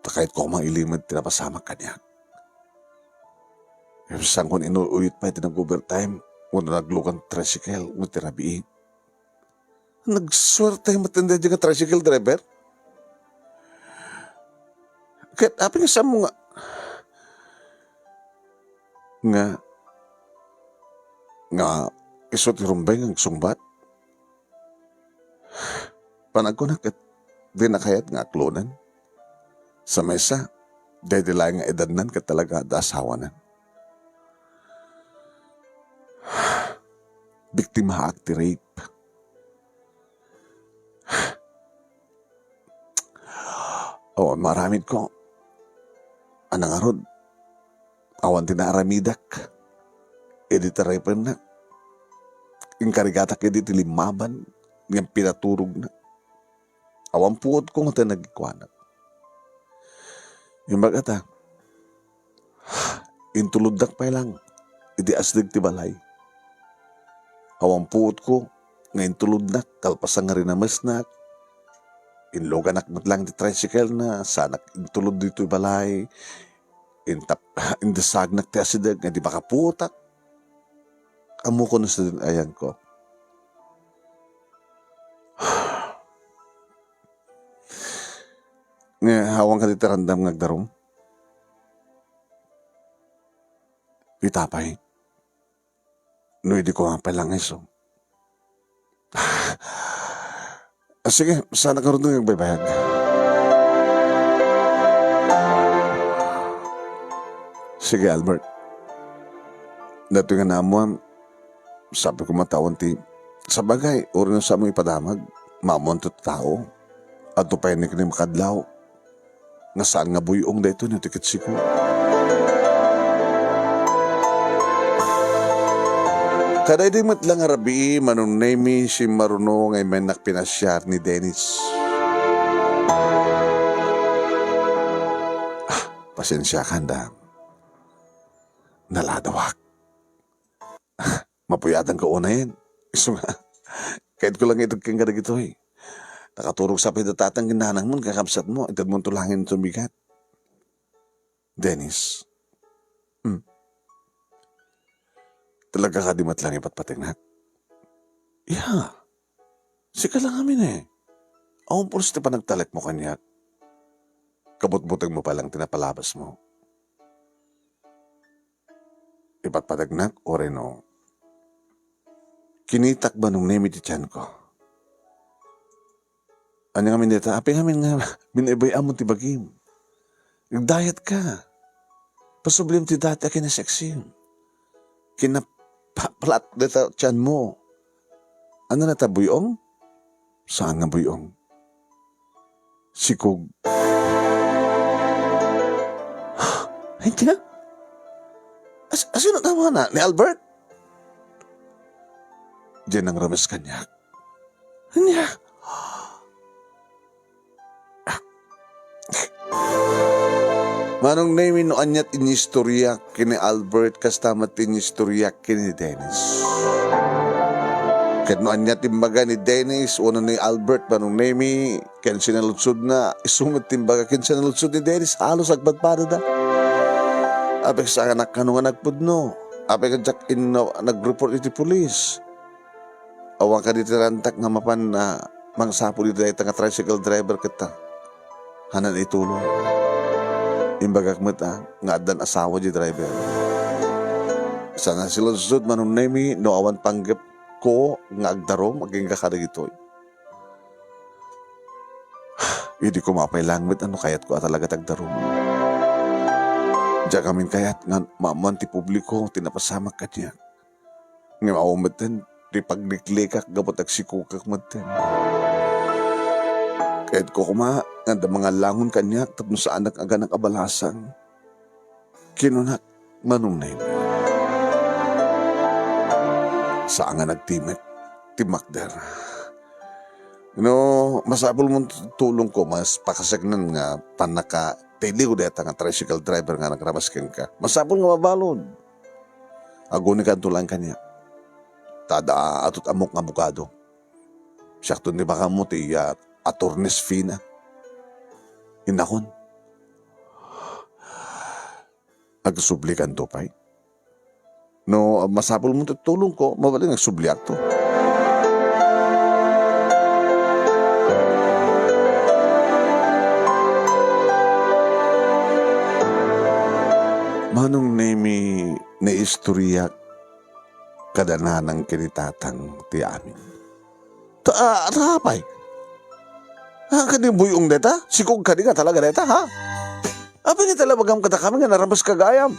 Ta kayatko koma ilimed ti napasamak kaniak. Saanko nga inuyuyot pay ti nag-overtime wenno naglugan ti tricycle wenno ti rabii. Nagsuerte met daydi nga tricycle driver. Ket apay nga saanmo nga, nga, nga isu ti rumbeng nga agsungbat? Panagkunak ket dina kayat nga aklonen. Sa maysa, daydi laeng nga edadnan ket talaga adda asawanan. Biktimaak ti rape. O, maaramidko. Ania ngarud? Awan ti naaramidak. Idi ti rapennak, inkarigatak idi ti limmaban ngem pinaturogna. Awan puotko nga ti nagikuanak. Imbag ta, intulodnak pay lang idi asdeg ti balay. Awan puotko nga intulodnak kalpasan nga rinamesnak. Inluganak met lang ti tricycle na, saanak intulod ditoy balay. Intap-, indasagnak ti asideg nga di makapuotak. Ammokon no sadin ayanko. Nga awan kadi ti randam nga agdarum? Ita pay, no idi ko nga pay lang isu. Ah, sige, saan ka run nga agbaybayag? Sige, Albert. Datoy nga naammoan, sabi ko matawan ti, sabagay, uray no saan mo ipadamag, maammoan ti tao. Adto pay ni makadlaw nga saan nga buy-ong daytoy no ti ket siko. Kadaydi met la nga rabii, Manong Nemy, simmaruno nga immennak pinasiar ni Dennis. Ah, pasensiakan, Dam. Naladawak. Mapuyatanka unayen. Isu nga, kayatko lang ited kenka dagitoy. Nakaturog sa pay da tatang ken nanangmon, kakabsatmo, itedmonto laeng ti bigat. Dennis. Hmm. Talaga kadi met lang ipatpategnak? Ya. Sika lang amin eh. Awan pulos ti panagtalekmo kaniak. Kabutbutengmo pay lang ti napalabasmo. Ipatpategnak, uray no kinitak, Manong Nemy, ti tianko. Ania ngamin dayta? Apay ngamin nga minebay-am ti bagim? Nag-diet ka. Pasubliem ti dati a kinasexim. Kinapaplat dayta tianmo. Ania dayta, buy-ong? Saan nga buy-ong? Sikog. Ay, tina? As-, asino tama na? Ni Albert? Diay nangrames kaniak. Ania? Manong Nemy, no aniat inistoriak ken ni Albert, kasta met ti inistoriak ken ni Dennis. Ket no aniat imbaga ni Dennis wenno ni Albert, Manong Nemy, ken sinaludsodna, isu met ti imbaga ken sinaludsod ni Dennis, halos agpadpadada. Apay, saanak kano nga nagpudno? Apay, diak inno nag-report iti pulis? Awan kadi ti rantak nga mapan a mangsapul iti dayta nga tricycle driver ket ta, hanan itulong. Imbagak met a, nga addan asawa di driver. Saan a siludsod, Manong Nemy, no awan panggepko nga agdarum agingga kadagitoy. Idi koma pay lang met a no kayatko a talaga ti agdarum. Diak ngamin kayat nga maammoan ti publiko ti napasamak kaniak. Ngem awan metten ti pagliklikak gapu ta agsikogak metten. Kayatko koma nga adda mangallangon kaniak tapno saanak nga aganak a balasang. Kinunak, Manong Nemy. Saan nga nagtimek ti makder. No, masapulmon ti tulongko, mas pakaseknan nga pannakatiliw dayta nga tricycle driver nga nagramas kenka. Masapul nga mabalud. Agunikanto laeng kaniak. Ta adda atot ammok nga abogado. Siakto ni bakammo ti, ah, attorney's fee na. Innakon. Agsublikanto pay? No masapulmon ti tulongko, mabalin nga agsubliakto. Manong Nemy, naistoriak kada nanang ken ni tatang ti amin. Ta, ah, ta apay? Ah, kadi buy-ong dayta? Sikog kadi nga talaga dayta, ha? Apay nga talabagam kadakami nga narames ka gayam?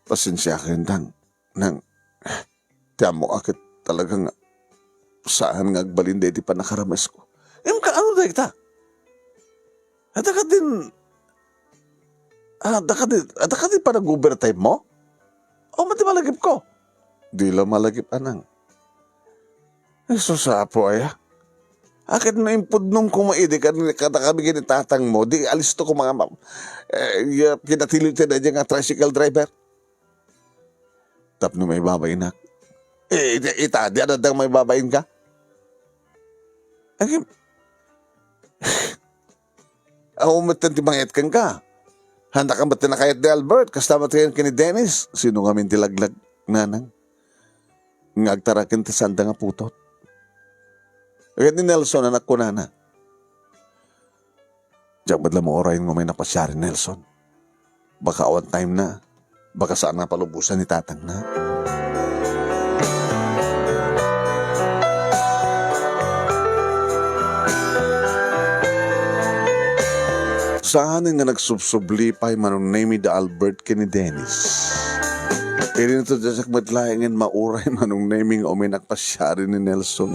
Pasensiakan, Dang. Nang, ti ammok a ket talaga nga saan nga agbalin daydi pannakaramesko. Ngem kaano dayta? Adda kadin, adda kadin, adda kadin panag-overtime mo? O, mati malagipko? Di la malagip, anang. Ay, sus, Apo, aya. Akin no impudnom koma idi kad-, kadakami ken ni tatang mo, di alisto koma nga ma-, eh, ya, kinatiliw ti daydi nga tricycle driver. Tapno maibabainak. Eh, ita, ita, di adda maibabain ka? Ay, awan metten ti mangayat kenka. Haanka metten a kayat ni Albert, kasta met ken ni Dennis. Sino ngamin ti laglag, nanang? Nga agtaraken ti saanda nga putot. Ket ni Nelson, anak, kunana. Diak met la maurayen nga umay napasiar ni Nelson. Baka awan time na. Baka saan a palubosan ni tatangna. Saan nga nagsubsubli pay Manong Nemy da Albert ken ni Dennis. Idi nato diak met laengen mauray Manong Nemy nga uminak pasiaren ni Nelson.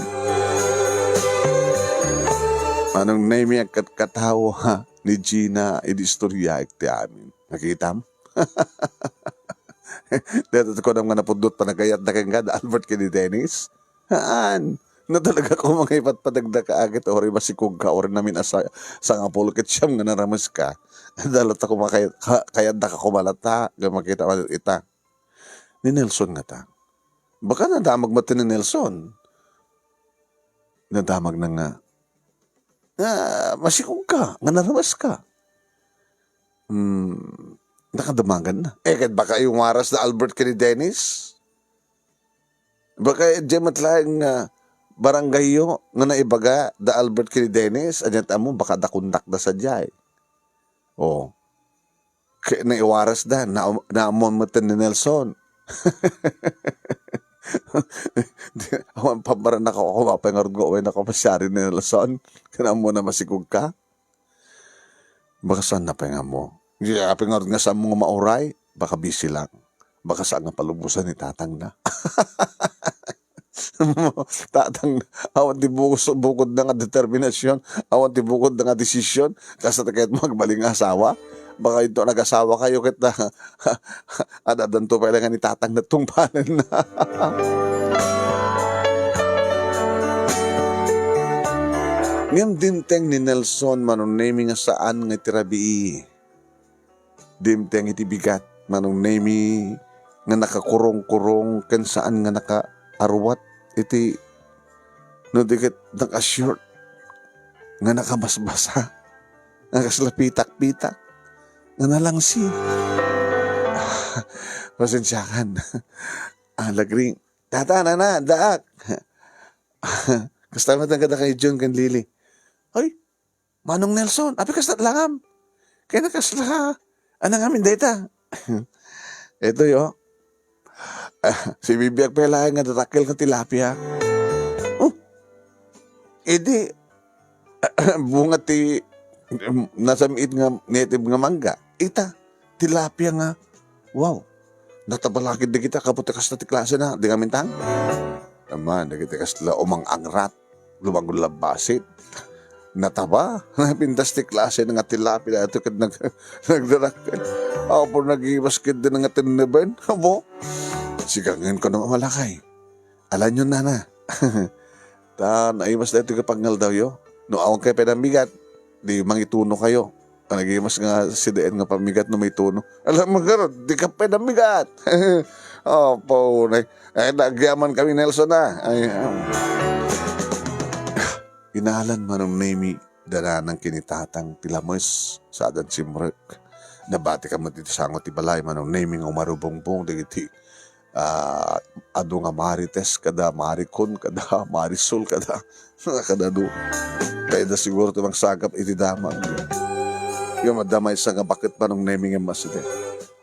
Manong Nemy, agkatkatawa ni Gina idi istoryaek ti amin. Nakitam? Dayta ti kunam nga napudno ti panagayatda kenka da Albert ken ni Dennis? Haan. No talaga koma nga ipatpateg daka ket uray masikog ka, uray namin a sa-, sangapulo ket siam nga narames ka. Dala ta koma kay-, ka-, kayatda ka koma latta, nga makita man ita. Ni Nelson ngata. Baka nadamag met ni Nelson. Nadamagna nga, nga masikog ka, nga narames ka. Hmm, nakadamagan na. Eh, ket baka iwaras da Albert ken ni Dennis? Baka idiay met laeng nga barangayyo nga naibaga da Albert ken ni Dennis? Ania ti ammo, baka da kondakda sadiay. Oh. Ket naiwarasda, na-, naammoan met ni Nelson. Di, awan pammarannak ako, apay ngarud nga uwaynako pasiaren ni Nelson? Ken ammo na masikog ka? Baka saan na pay nga ammo. Di, apay ngarud nga saanmo nga mauray? Baka busy lang. Baka saan nga palubosan ni tatangna. Tatang, awan ti bukos-, bukodna nga determinasyon, awan ti bukodna nga desisyon, kasta ti kayatmo agbalin nga asawa? Baka inton nagasawa kayo ket, ah, ad-addanto pay laeng ni tatangna ti tungpalenna. Ngem dimteng ni Nelson Manong Nemy nga saan nga iti rabii. Dimteng iti bigat, Manong Nemy, nga nakakurong-kurong ken saan nga nakaarwat iti, no di ket naka-short, nga nakabasbasa, nga kasla pitak-pitak, nga nalangsi. Pasensiakan. Ah, lagring. Tata, nana, daak. Kasta met nga kadakayo John ken Lily. Ay, Manong Nelson, apay kasta langam? Ken nakasla, anang amin dayta? Ito yo. Ah, sibibiag pay laeng nga dadakkel nga tilapia. Oh, idi, bunga ti, um, nasam-it nga native nga mangga. Ita, tilapia nga, wow, nataba la ketdi dagita, kapu ti kasta ti klasena, di nga amintang? Aman, dagiti kasla umang-angrat, lumagul-labbasit. Nataba, napintas ti klase nga tilapia daytoy ket nag-, nagdadakkel. Apo, nagimas ketdi nga tenneben. Abo, sigangen ko no malakay. Alanyon, nana. Ta naimas daytoy ket pangngaldaw yo. No awan kayo pay dambigat, di mangituno kayo. Nagimas nga sideen nga pammigat no maituno. Alam mo, garod, di ka pay dambigat. Apo, nay. Ay, nagyaman kami, Nelson, ah. Ay, ah. Inalan Manong Nemy da nanang ken ni tatang ti lames, saan a simrek. Nabati ka met iti sango ti balay, Manong Nemy, nga umarubungbong dagiti, ah, adu nga Marites kada, Maricon kada, Marisol kada, kada adu. Kayatda siguro ti mangsagap iti damag. Ngem adda maysa nga baket, Manong Nemy, nga masiden.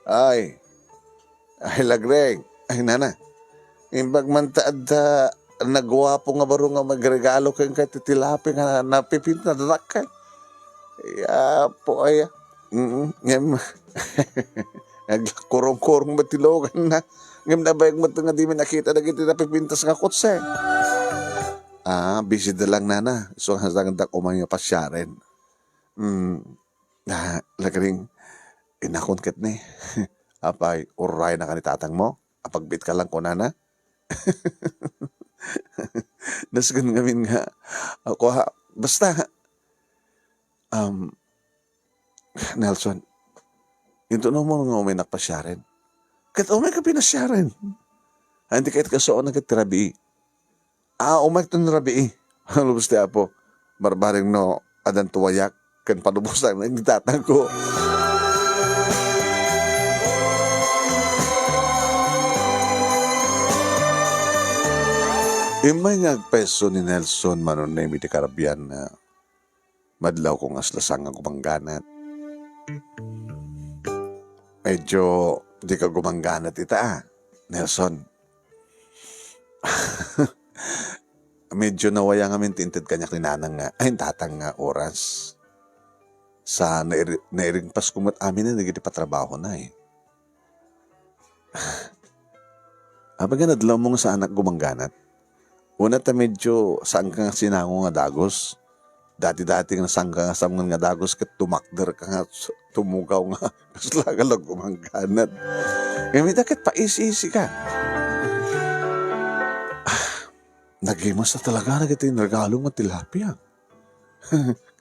Ay, Ay, lagreng. Ay, nana. Imbag man ta adda naguapo nga baro nga magregalo kenka ti tilapia nga napipintas nga dadakkel. Apo aya. Mm, ngem, nagkurong-kurong met ti luganna. Ngem nabayag met nga dimi nakita dagiti napipintas nga kotse. Ah, busy da lang, nana. So, hanggang da kuman nga pasiaren. Mm. Ah, lagring, inakon ket ni. Apay, urayna ka ni tatangmo? Apagbiit ka lang kunana? Nasken ngamin nga, ako ha, basta, um, Nelson, intuno mo nga umaynak pasiaren. Ket umay ka pinasiaren. Ay, hindi kahit kasuon na ket ti rabii. Ah, umayk ton rabii. Lubos ti Apo. Barbareng no, adan tuwayak, ken palubosan, iti tatangko. Immay nga agpeso ni Nelson Manong Nemy ti karabian na madlawko nga aslasang nga gumangganat. Medyo Dika gumangganat ita, a, Nelson. Medyo nawaya ngamin ti inted kaniak ni nanang nga, ay, tatang nga oras. Sa nairi-, nairingpas ko met amin dagiti patrabahona, eh. Apay nga nadlaw mo nga saanak gumangganat? Una ta medyo saan ka nga sinango nga dagus. Dati-dati nga saan ka nga samngen nga dagus ket tumakder ka nga s-, tumugaw nga kasla ka la gumangganat. Ngem ita ket paisi-isi ka. Ah, nagimas a talaga dagiti inregalo nga tilapia.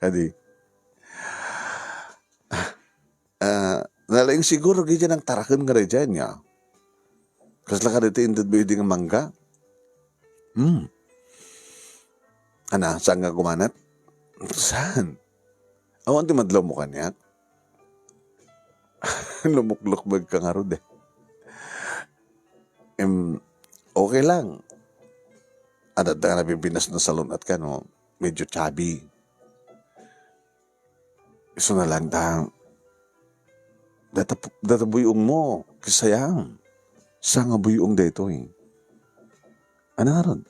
Kadi, ah, nalaing siguro gidi nangtaraken nga daydiay nia. Kasla kadaytoy inted mo idi nga mangga? Hmm. Ana, saan nga gumanat? Saan? Awan ti madlaw mo kaniak? Lumuklukbeg ka ngarud, eh. Em, okay lang. Adda nga nabibinas na salon at kano, medyo chubby. Isu na lang ta, data, data buy-ong mo, kisayam. Sa nga buy-ong daytoy. Ano nga ron?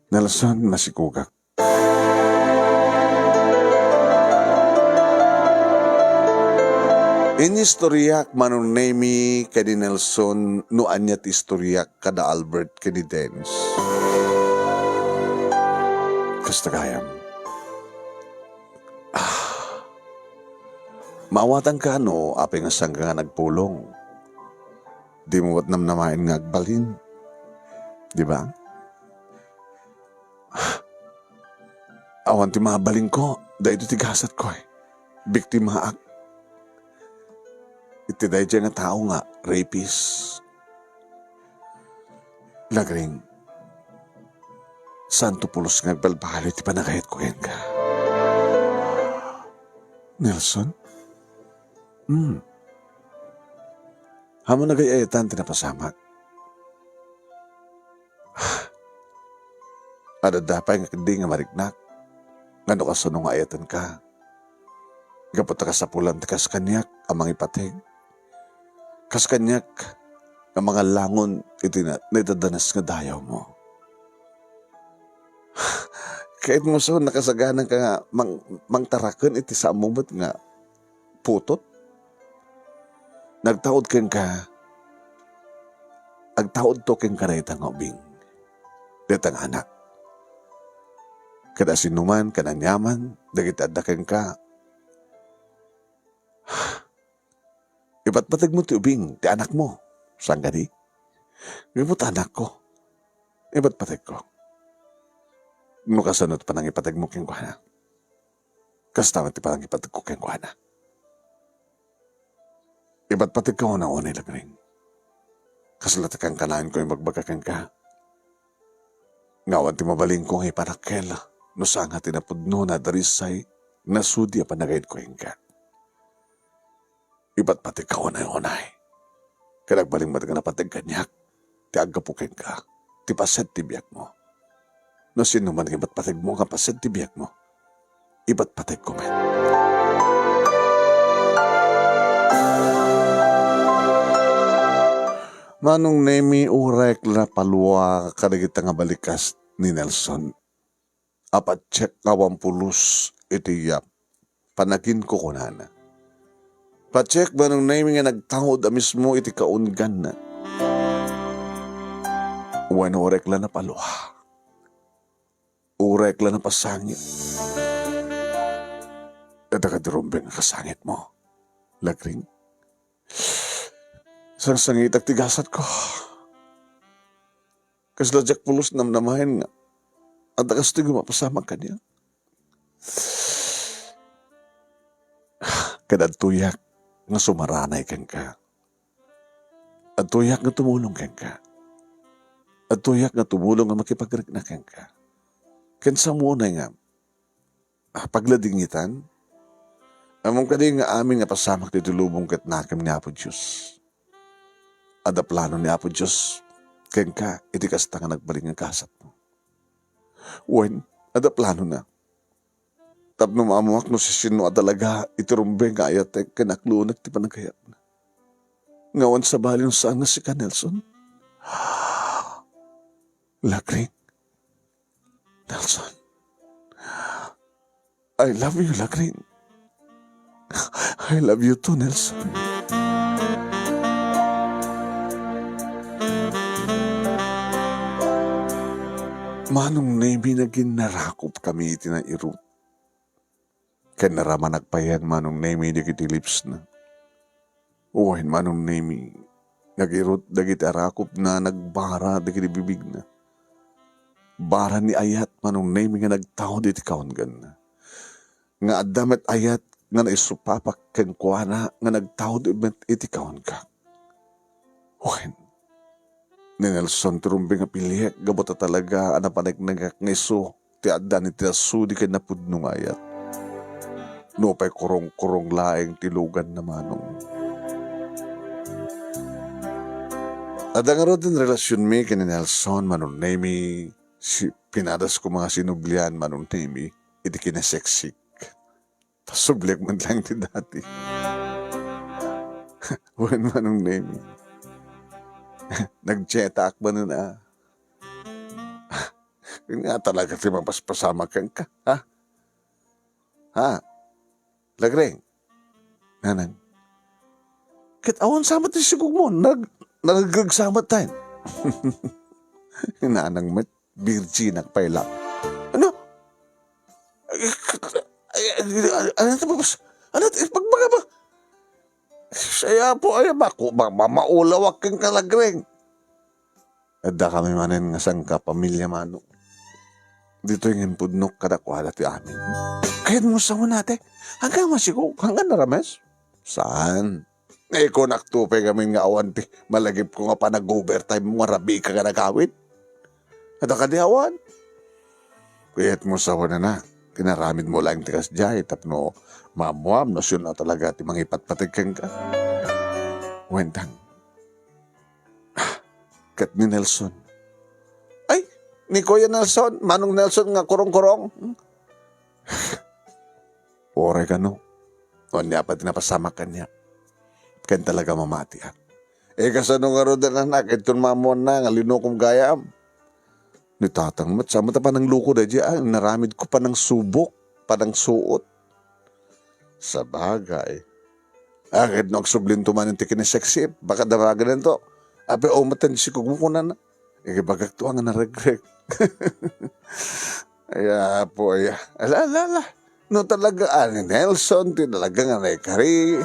Nelson, masikugak. Inistoriak Manong Nemi ken ni Nelson no ania ti istoriak kada Albert ken ni Dennis. Kasta gayam. Ah. Maawatanka no apay nga sangka nga nagpulong. Di mo met namnamaen nga agbalin. Di ba? Awan ti mabalinko, daytoy ti gasatko, eh. Biktimaak iti daydiay nga tao nga rapist. Lagring, saanto pulos nga agbalbaliw ti panagayatko kenka. Nelson? Hmm. Ammom nga ay-ayatan ti napasamak. Adda pay nga ketdi nga mariknak, nga no kasano nga ayatenka. Gapu ta kasapulan ti kas kaniak a mangipateg. Kas kaniak nga mangallangon iti na-, naidadanes nga dayawmo. Ket mo so, nakasagananka nga mang-, mangtaraken iti saammo met nga putot? Nagtaud kenka, agtaudto kenka dayta nga ubing, dayta nga anak. Ket asinoman ken aniaman dagiti adda kenka, ipatpategmo ti ubing ti anakmo, saan kadi? Gapu ta anakko, ipatpategko. No kasano ti panangipategmo kenkuana? Kasta met ti panangipategko kenkuana. Ipatpategka unay, Lagring. Kasla ti kankanaenko ibagbaga kenka. Nga awan ti mabalinko nga ipanakkel no saan nga ti napudno, nadarisay, nasudi a panagayatko kenka. Ipatpategka unay-unay. Ket agbalin met nga napateg kaniak ti aggapu kenka, ti paset ti biagmo. No sinoman nga ipatpategmo nga paset ti biagmo, ipatpategko met. Manong Nemi, urayek la napalua kadagita nga balikas ni Nelson. A patiek nga awan pulos iti, ah, panaginkukunana. Patiek, Manong Nemi, nga nagtaud a mismo iti kaungganna. Wen, urayek la napalua. Urayek la napasangit. Adda kadi rumbeng a kasangitmo, Lagring? Sangsangitak ti gasatko. Kasla diak pulos namnamaen nga adda kastoy nga mapasamak kaniak. Ket adtoyak nga sumaranay kenka. Adtoyak nga tumulong kenka. Adtoyak nga tumulong nga makipagrikna kenka. Ken sa unay nga, ah, pagladingitan? Ammom kadi nga amin nga pasamak ditoy lubong ket nakem ni Apo Dios. Adda plano ni Apo Dios kenka iti kasta nga nagbalin nga gasatmo. Wen, adda planona. Tapno maammoak no siasino a talaga iti rumbeng nga ayatek ken aklonek ti panagayatna. Nga awan sabali no saan nga sika, Nelson. Lagring. Nelson. I love you, Lagring. I love you too, Nelson. Manong Nemi, naginnarakop kami iti nairut. Ken naramanak payen, Manong Nemi, dagiti lipsna. Wen, Manong Nemi, nagirut dagiti arakopna, nagbara dagiti bibigna. Bara ni ayat, Manong Nemi, nga nagtaud iti kawanganna. Nga adda met ayat nga naisupapak kenkuana nga nagtaud met iti kawanka. Wen, ni Nelson ti rumbeng a piliek gapu ta talaga a napaneknekak nga isu ti addan iti nasudi ken napudno nga ayat. Nupay kurong-kurong laeng ti luganna, Manong. Adda ngaruden relasionmi ken ni Nelson, Manong Nemi, si, pinadas ko nga sinublian, Manong Nemi, iti kinaseksik. Ta subliak met laeng ti dati. Wen, Manong Nemi. Nagtsetaak manen a. Nga talaga ti mapaspasamak kenka, ha? Ha? Lagring. Nanang. Ket awan sa met ti sigugmo, nag-, nagregregsa met tayo. Nanang met. Virginak pay la. Ano? Ay, ay, ay, ano ito, boss? Ano ito? Pagbaga ba? Saya po, ay, bako, ma-, ma-, maulawak kang kalagreng. Adda kami manen nga sangkapamilya, Manong. Ditoy nga impudnok kadakuada ti amin. Kayat mo sa unate? Hanggang masigo, hanggang narames? Saan? Naikunak to pay ngamin nga awan ti malagipko nga panag-overtime mo nga rabika nga nagawid. Adda kadi awan? Kayat mo sa wana na. Kinaramid mo laeng ti kasdiay tapno maammuam no sino a talaga ti mangipatpateg kenka. Wentang. Ah, ket ni Nelson. Ay, ni Kuya Nelson, Manong Nelson nga kurong-kurong. Uray kano, ania pay ti napasamak kaniak. Ken talaga mamatiak. Eh, kasano ngaruden, anak, inton maammuanna nga linukom gayam? Ni tatang met, sa met a panangluko daydiay, a, naramidko panangsubok, panangsuot. Sabagay. Ah, ket no agsublinto manen ti kiniseksip, baka damagenanto. Apay, o, matan sikugmo kunana. Ikibagakto a nga naregrek. Ay, apo, ay. Ala, ala, ala. No talaga, ah, ni Nelson, ti talaga nga naikari.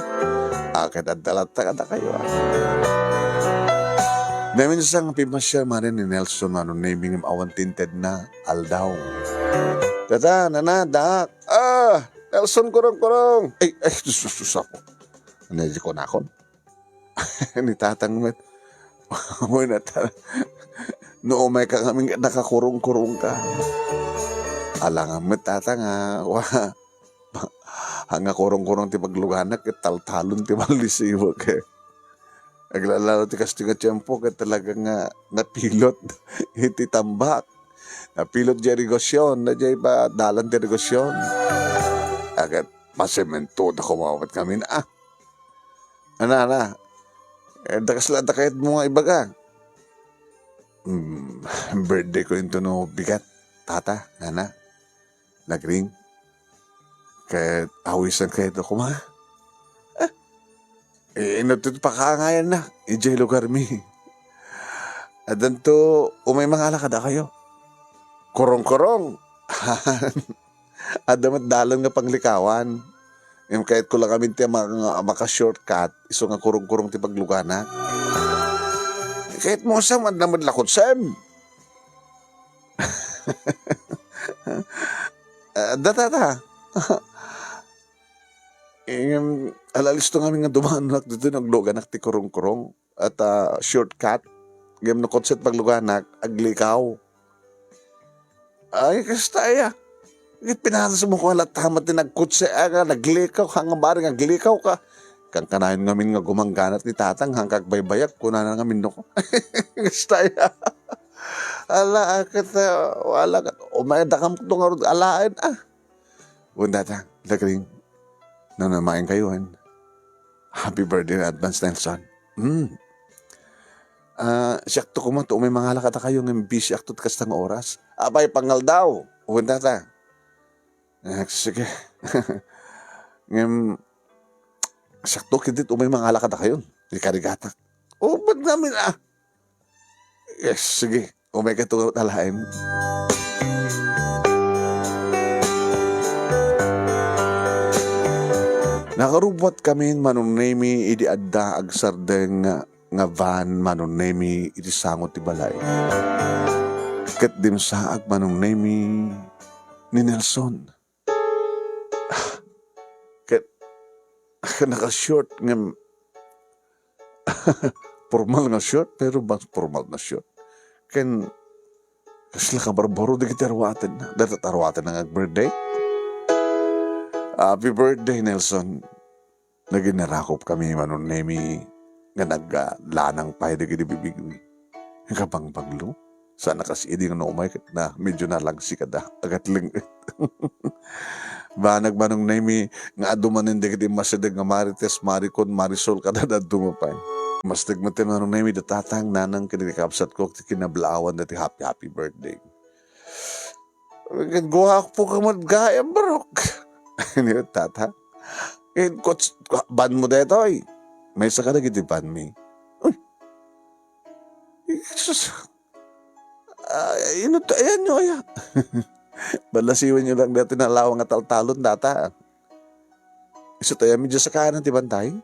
Ah, ket adda latta kadakayo, ah. Naminsan nga pimasiar manen ni Nelson, Manong Nemi, ngem awan ti intedna, aldaw. Tata, nana, daak. Ah, Nelson, kurong-kurong. Ay, ay, sus, sus, sus, apo. Ano, di ko nakon? Ni tatang met. Umayna ta. No umayka ngamin ket nakakurong-kurongka. Alangan met, tatang, a, wa. Haan nga kurong-kurong ti pagluganak ket taltalon ti maldisibek, e. Aglalalo ti kastoy nga tiempo ket talaga nga napilot iti tambak. Napilot diay irigasion, na diay pa dalan ti irigasion. A, ket masemento da kumamat ngamin, a. Ana, ana. E, dakas la adda kayatmo nga ibaga. Hmm, birthday ko into no bigat, tata, nana. Nagring. Ket awisan kayat a kuma. Ah, e, inno ti pakaangayanna, idiay lugarmi. Addanto, umay mangala kadakayo. Kurong-kurong. Adda met dalan nga panglikawan. Ngem kayatko la ngamin ti ma-, nga maka-shortcut, isu nga kurong-kurong ti pagluganak. Kayatmo sa, adda met la kutsem. Adda, tata. Ngem, ala listo ngamin nga dumanonak ditoy no agluganak ti kurong-kurong. At, ah, shortcut. Ngem no kutset pagluganak, aglikaw. Ay, kasta aya. Ket pinanasmo ko nga latta met ti nagkutse, a, nga naglikaw, haan nga bareng aglikaw ka. Kankanayon ngamin nga gumangganat ni tatang, haan ka agbaybayag, kunana ngamin no. Kasta aya. Ala, a, ket, a, wala ket, umayda kam to ngarud alaen, a. Wen, tatang, Lagring, no namaen kayo, en. Happy birthday in advance, Nelson. Hmm. Ah, siakto koma ti umay mangala kadakayo ngem bisiakto ti kasta nga oras. Apay, pangaldaw. Wen, tata. Ah, sige. Ngem, siakto ketdi ti umay mangala kadakayo. Ikarigatak. O, ba't ngamin, ah? Yes, sige. Umay kato laeng. Nakarubbuat kamin, Manong Nemi, idi adda agsardeng nga van, Manong Nemi, iti sango ti balay. Ket dimsaag, Manong Nemi, ni Nelson. Ket naka-short ngem, formal nga short, pero mas formal nga short. Ken kasla kabarbaro dagiti aruatenna. Dagiti aruatenna nga ag-birthday. Happy birthday, Nelson. Naginarakop kami, Manong Nemi, nga naglanang pay dagiti bibigmi. Kabangbanglo. Sana kas idi nga no umay ket na, medyo nalangsi kada, agatleng. Banag, Manong Nemi, nga adu manen dagiti masideg nga Marites, Maricon, Marisol, kada dadduma pay. Masteg met, Manong Nemi, da tatang, nanang, ken kakabsatko ti kinablaawan dati happy, happy birthday. Ket guapo ka met gayam, barok. Ni tata. Ket coach, banmo daytoy. Maysa kadagiti banmi. Uy. Jesus. Ah, inut-, ayan nyo, aya. Balasiwen nyo lang dati nalawa nga taltalon, data. Isu tayo, medyo sakanan ti bantay.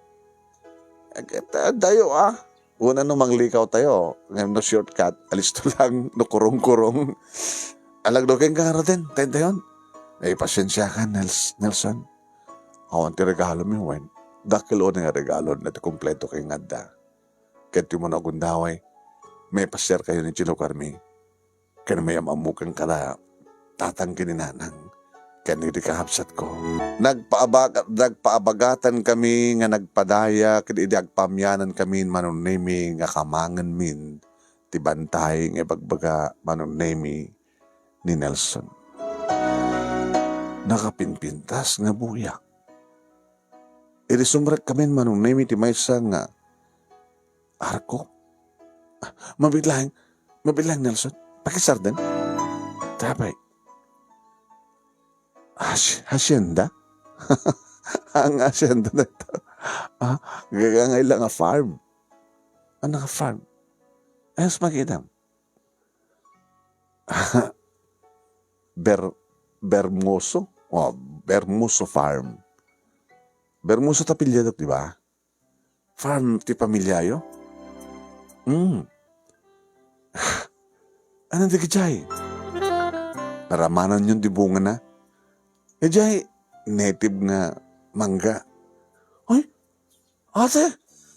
Ket, ah, dayo, ah. Una no manglikaw tayo, ngem no shortcut, alisto lang, no kurong-kurong. Alagdo ken kangaraten, tayo-tayon. Ay, pasensya ka, Nels-, Nelson. Awan ti regalo mi, wen. Dakkel unay nga regalo na ti kompleto kay ngadda. Ket ti mo nagundaway, may pasiar kayo ni Chino Carmi. Ken mayam-ammo ken kada tatang ken ni nanang ken dagiti kakabsatko. Nagpaabag-, nagpaabagatan kami nga nagpadaya ket idi agpaamianan kami, Manong Nemi, nga kamangen min ti bantay nga ibagbaga, Manong Nemi, ni Nelson. Nakapinpintas nga buya. Idi sumrek kami, Manong Nemi, ti maysa nga arko. Mabiit laeng, mabiit laeng, Nelson. Pakisarden. Tapay. Has-, hacienda? Ang hacienda na ito. Ah, gagangay lang a farm. Ano nga farm? Ayos makita. Ber-, Bermoso? Oh, Bermoso Farm. Bermoso ta apelyido, di ba? Farm ti pamiliayo? Hmm. Ano dagijay? Naramanan yon ti bungana? Ijay, native nga mangga. Ay, ate,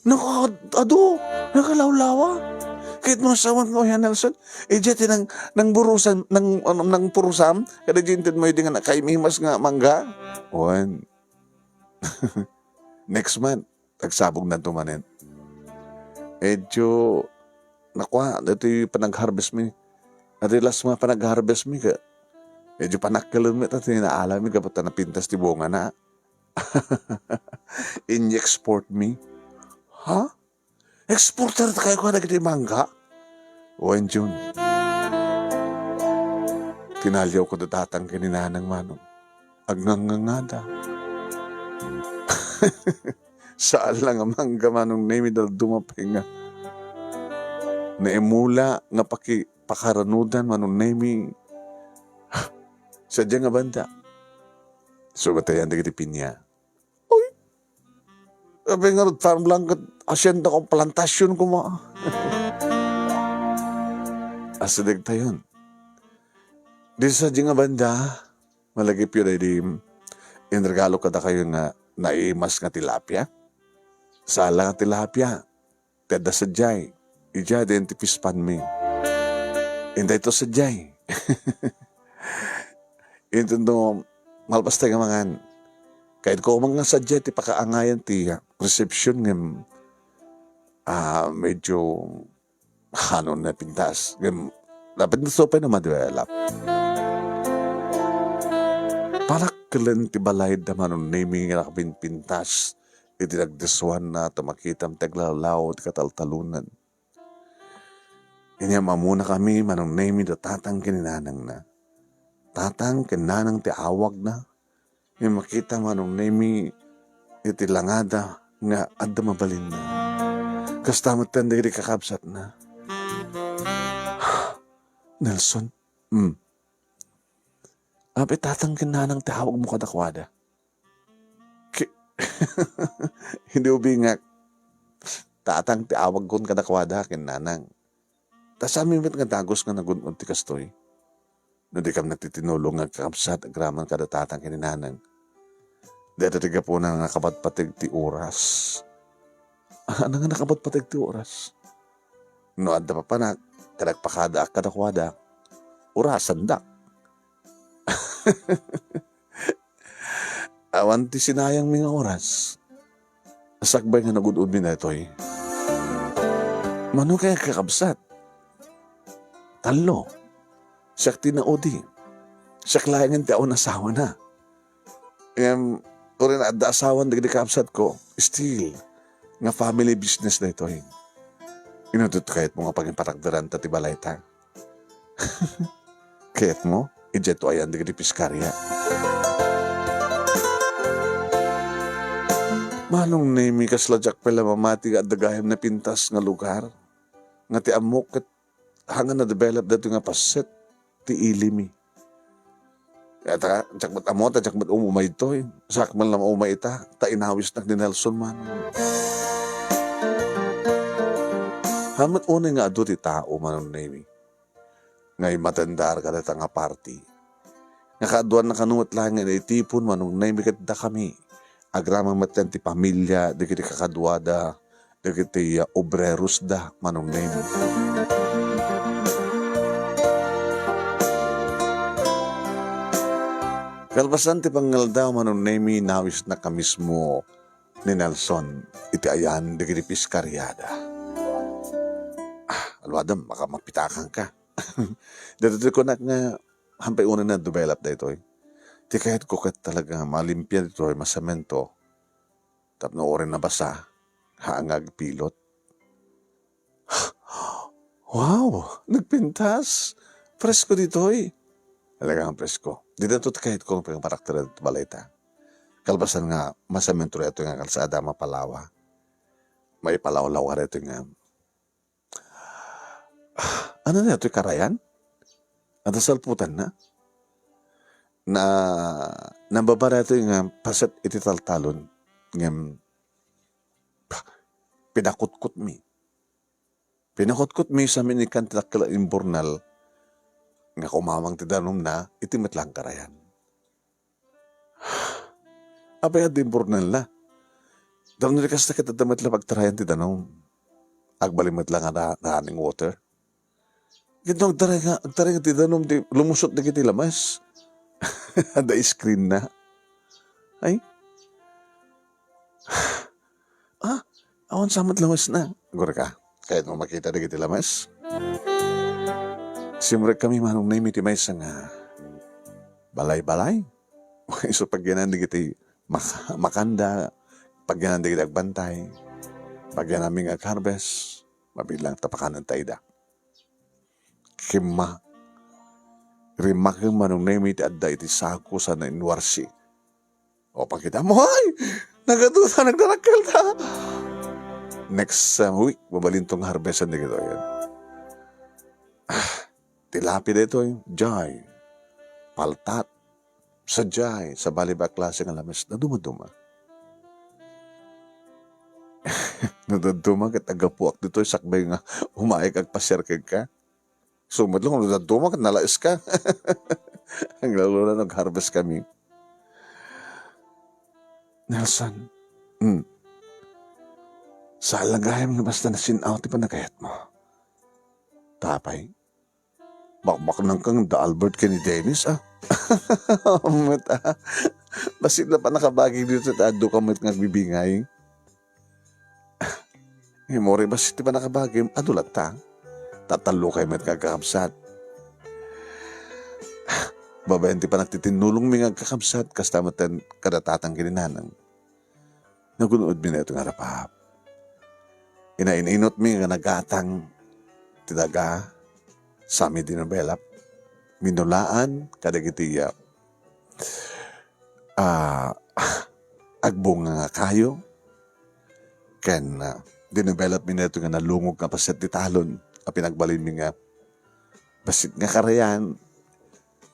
naka-, adu, nakalawlawa. Ket no sawan ko, Nelson, ijay ti nang, nang burusan, nang, ano, nang purusam, kada jinted mo idi nga nakaimimas nga mangga. Wen. Next month, agsabog na tumanen. Medyo, nakua, dati panag-harvest mi. Dati last month panag-harvest mi ka. Medyo panakkelon mi, dati naalam mi, kapag napintas ti bunga na. Ini-export mi. Ha? Exporter ta kayo ka dagiti mangga? Wen, Jun. Tinaliaw ko da tatang ken ni nanang, Manong. Agngangngangada. Saan lang a mangga, Manong Nemi, dalduma pay nga naimula nga paki-, pakaranudan, Manong Nemi. Sadiay nga banda. Sugatayan dagiti pinya. Uy! Apay ngarud farm lang ket hacienda ko, plantasyon koma. Asideg tayon. Di sadiay nga banda, malagipyo daydi inregalo kadakayo nga naimas nga tilapia. Sala nga tilapia. Ti adda sadiay. Idiay, diay ti fish pond mi. Intay to sadiay. Inton no, malpas tayo nga mangan. Kayat ko man nga sadiay ti pakaangayan ti reception ngem, ah, medyo ano na pintas. Ngem, dapat na supay na maduelap. Palakkelen ti balay da Manong Nemi nga nakapinpintas. iti nagdissuanna ta makitam ti aglawlaw ti kataltalonan. Inyam-amonakami, Manong Nemi, da tatang ken ni nanangna. Tatang ken nanang ti awagna. Ngem makita, Manong Nemi, iti langada nga adda mabalinna. Kasta met dagiti kakabsatna. Nelson, mm. Apay tatang ken nanang ti awagmo kadakuada? Ki-, hindi ubingak. Tatang ti awagkon kadakuada ken nanang. Ta saanmi met nga dagus nga nagun-od ti kastoy? No dikam nagtitinulong nga agkakabsat agraman kada tatang ken ni nanang, dayta ti gapuna nga nakapatpateg ti oras. Ania nga nakapatpateg ti oras? No adda papanak, ket agpakadaak kadakuada, orasandak. Awan ti sinayangmi nga oras. Sakbay nga nagun-odmi daytoy. Mano kay agkakabsat? Tallo. Siak ti naudi. Siak laengen ti awan asawana. Ngem, uray adda asawan dagiti kakabsatko, still, nga family business daytoy. Inudot kayatmo nga pangipatakderanta ti balayta? Kayatmo? Idiay to ayan dagiti piskaria. Manong Nemi, kasla diak pay la mamati nga adda gayam napintas nga lugar. Nga ti ammok ket haan nga na-develop daytoy nga paset ti ilimi. Kaya ta, diak met ammo ta diak met umumay ditoy. Saak man la maumay ita, ta inawisnak ni Nelson man. Haan met unay nga adu ti tao, Manong Nemi, nga immatendar kadayta nga party. Nga kaaduanna kano met laeng nga naitipon, Manong Nemi, ket dakami. Agraman met ti pamilia dagiti kakaduada, dagiti, ah, obreros da, Manong Nemi. Kalpasan ti pangngaldaw, Manong Nemi, nawisnak a mismo ni Nelson iti ayan dagiti piskariada. Ah, aluadem, maka-, mapitakanka. Daytoy kunak nga, haan pay unay na-develop daytoy. Ti kayatko ket talaga malimpia ditoy, masemento. Tapno uray nabasa, haan nga agpilot. Wow! Nagpintas! Presko ditoy! Talagang presko. Dayta ti kayatko nga pangipatakder ti balayta. Kalpasan nga, masemento daytoy nga kalsada, mapalawa. Maipalawlaw daytoy nga Ania daytoy, karayan? Adda salputanna? Na, nababa daytoy nga paset iti taltalon, ngem, pa-, pinakutkotmi. Pinakutkotmi sa minikkan ti dakkel a imburnal nga kumamang ti danumna iti met laeng karayan. Apay adda imburnalna? Tapno di kasta ket adda met la pagtarayan ti danum. Agbalin met la nga ra-, running water. Ket no agtaray nga, agtaray nga ti danum ti lumusot dagiti lames. Adda screen na. Ay. Ah, awan sa met lamesna. Agurayka, kayatmo makita dagiti lames? Simrek kami, Manong Nemi, ti maysa nga balay-balay. Isu pagyanan dagiti mak-, makanda, pagyanan dagiti agbantay, pagyananmi nga ag-harvest, mabilang ta pakananta ida. Kimma, rimmakem, Manong Nemi, ti adda iti sako sa nainwarsi. O, pakita mo, ay! Nagadusa, nagdarakkel ta! Next, uh, week, mabalinto nga harvestan dagitoy. Ah, ti lapi daytoy, jay. Paltat. Sadiay, sabali ba a klase nga lames? Nadumaduma. Nadumaduma ket aggapuak ditoy sakbay nga umayak agpasiar kenka. Sumet lang, no dadduma ket nalaes ka. Ang lalo na nag-harvest kami. Nelson, hmm. Saan lang gayam nga basta nasin-aw ti panagayat mo. Tapay, bakbaknang kang da Albert ken ni Dennis, ah. Met, ah. Bassit la pannakabagi dito, ta adu ka met nga agbibingay. Ngem uray bassit ti pannakabagim, adu latta. Tatallo kay met nga agkakabsat. Babaen ti panagtitinnulongmi nga agkakabsat, kasta met ten kada tatang ken ni nanang. Nagun-odmi daytoy nga arabab. Inain-inotmi nga nagatang ti daga, sami dinuvelop, minulaan kadagiti, ah, ah, agbunga nga kayo, ken, ah, dinuvelopmi daytoy nga nalungog nga paset ti talon a pinagbalinmi nga bassit nga karayan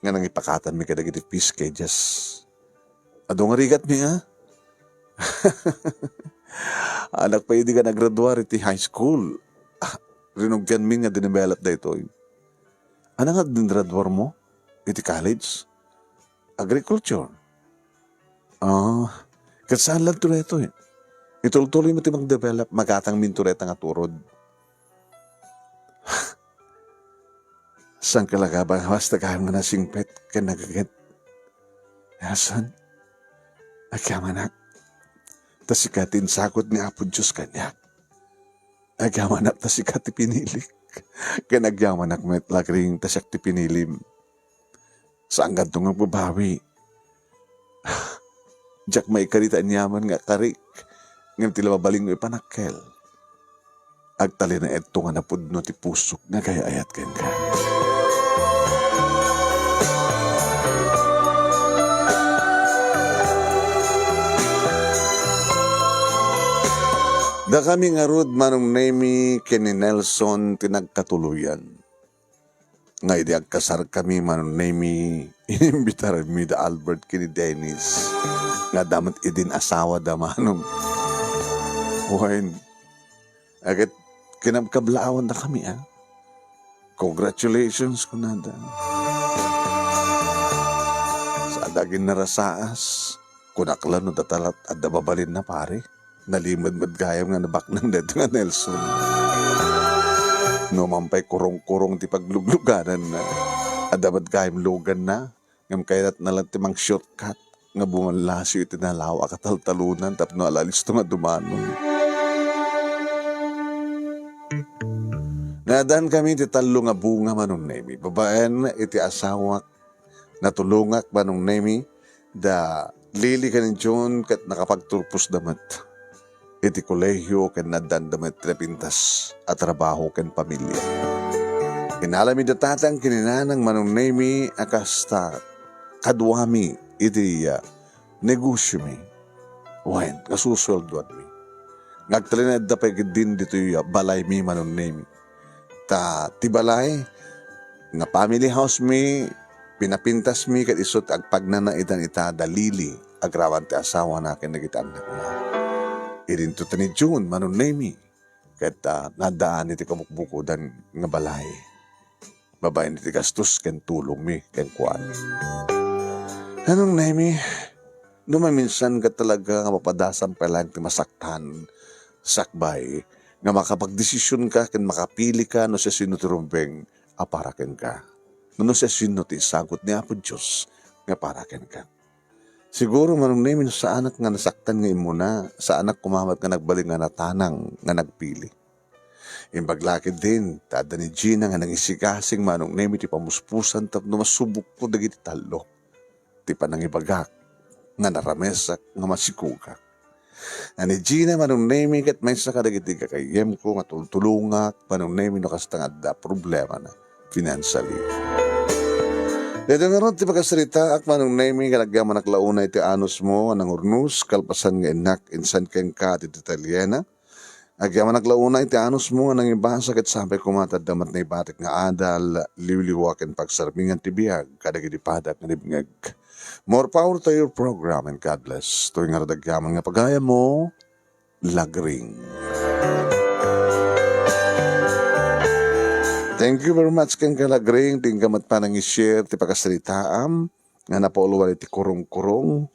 nga nangipakatanmi kadagiti fish cages. Adu nga rigatmi, a? Anak pay idi nga naggraduar iti high school. Ah, rinugianmi nga dinuvelop daytoy. Ania nga dingraduarmo iti college? Agriculture. Ah, ket saan lanto daytoy? Itultuloymo ti magdevelop, magatangminto dayta nga turod. Saan ka la, Gabang, basta gayam nga nasingpet ken nagaget. Nelson, agyamanak, ta sika ti insagut ni Apo Dios kaniak. Agyamanak ta sika ti pinilik. Ken agyamanak met, Lagring, ta siak ti pinilim. Saankanto nga agbabawi. Diak maikari ta aniaman nga karik, ngem ti la mabalinko ipanakkel. Agtalinaedto nga napudno ti pusok nga agay-ayat kenka. Dakami ngarud, Manong Nemy ken ni Nelson, ti nagkatuloyan. Nga idi agkasarkami, Manong Nemy, inimbitarmi da Albert ken ni Dennis, nga adda met idin asawada, Manong. Wen, a ket kinabkablaawanakami, a. Congratulations, kunada. Saanda agin narasaas, kunak la no data lat adda mabalinna, pare. Nalimed met gayam nga nabaknang daytoy nga Nelson. Numan pay kurong-kurong ti pagluglugananna, adda met gayam luganna, ngem kayatna laeng ti mang-shortcut nga bumallasiw iti nalawa a kataltalonan tapno ala-alisto nga dumano. Naadankami ti tallo nga bunga, Manong Nemy, babaen iti asawak. Natulongak, Manong Nemy, da Lily ken ni John ket nakapagturposda met iti kolehio ken naaddanda met ti napintas a trabaho ken pamilia. Inalami da tatang ken ni nanang, Manong Nemy, a kasta kaduami iti, ah, negosiomi. Wen, nga susueldoanmi. Nga agtalinaedda pay ketdin ditoy, ah, balaymi, Manong Nemy. Ta ti balay nga family house mi, pinapintasmi ket isu ti agpagnanaitan ita da Lily agraman ti asawana ken dagiti annakna. Idinto ti ni June, Manong Nemy, ket, ah, naddaan iti kabukbukodan nga balay. Babaen iti gastos ken tulongmi kenkuana. Manong Nemy, no maminsan ket talaga nga mapadasam pay laeng ti masaktan, sakbay nga makapagdesisionka ken makapilika no siasino ti rumbeng a para kenka, no siasino ti isagut ni Apo Dios nga para kenka. Siguro, Manong Nemy, no saanak nga nasaktan nga immuna, saanak koma met nga nagbalin nga natanang nga nagpili. Imbag la ketdin, ta adda ni Gina nga nangisigasiga, Manong Nemy, ti pamuspusan tapno masubokko dagiti tallo ti panangibagak nga naramesak nga masikogak. Ni Gina, Manong Nemy, ket maysa kadagiti gagayyemko nga tultulongak, Manong Nemy, no kasta nga adda problemana financially. Daytoy ngarud ti pakasaritaak, Manong Nemy, nga agyamanak la unay iti anusmo a nangurnos, kalpasan nga innak, insan kenka ti detalyena. Agyamanak la unay iti anusmo a nangibasa ket sapay koma ta adda met naibatik nga adal, liwliwa ken pagsarmingan ti biag kadagiti padak nga nibngeg. More power to your program and God bless. Toy ngarud agyaman nga pagayammo, Lagring. Thank you very much kenka, Lagring. Ti inka met panang-i-share ti pakasaritaam nga napauluan iti kurong-kurong.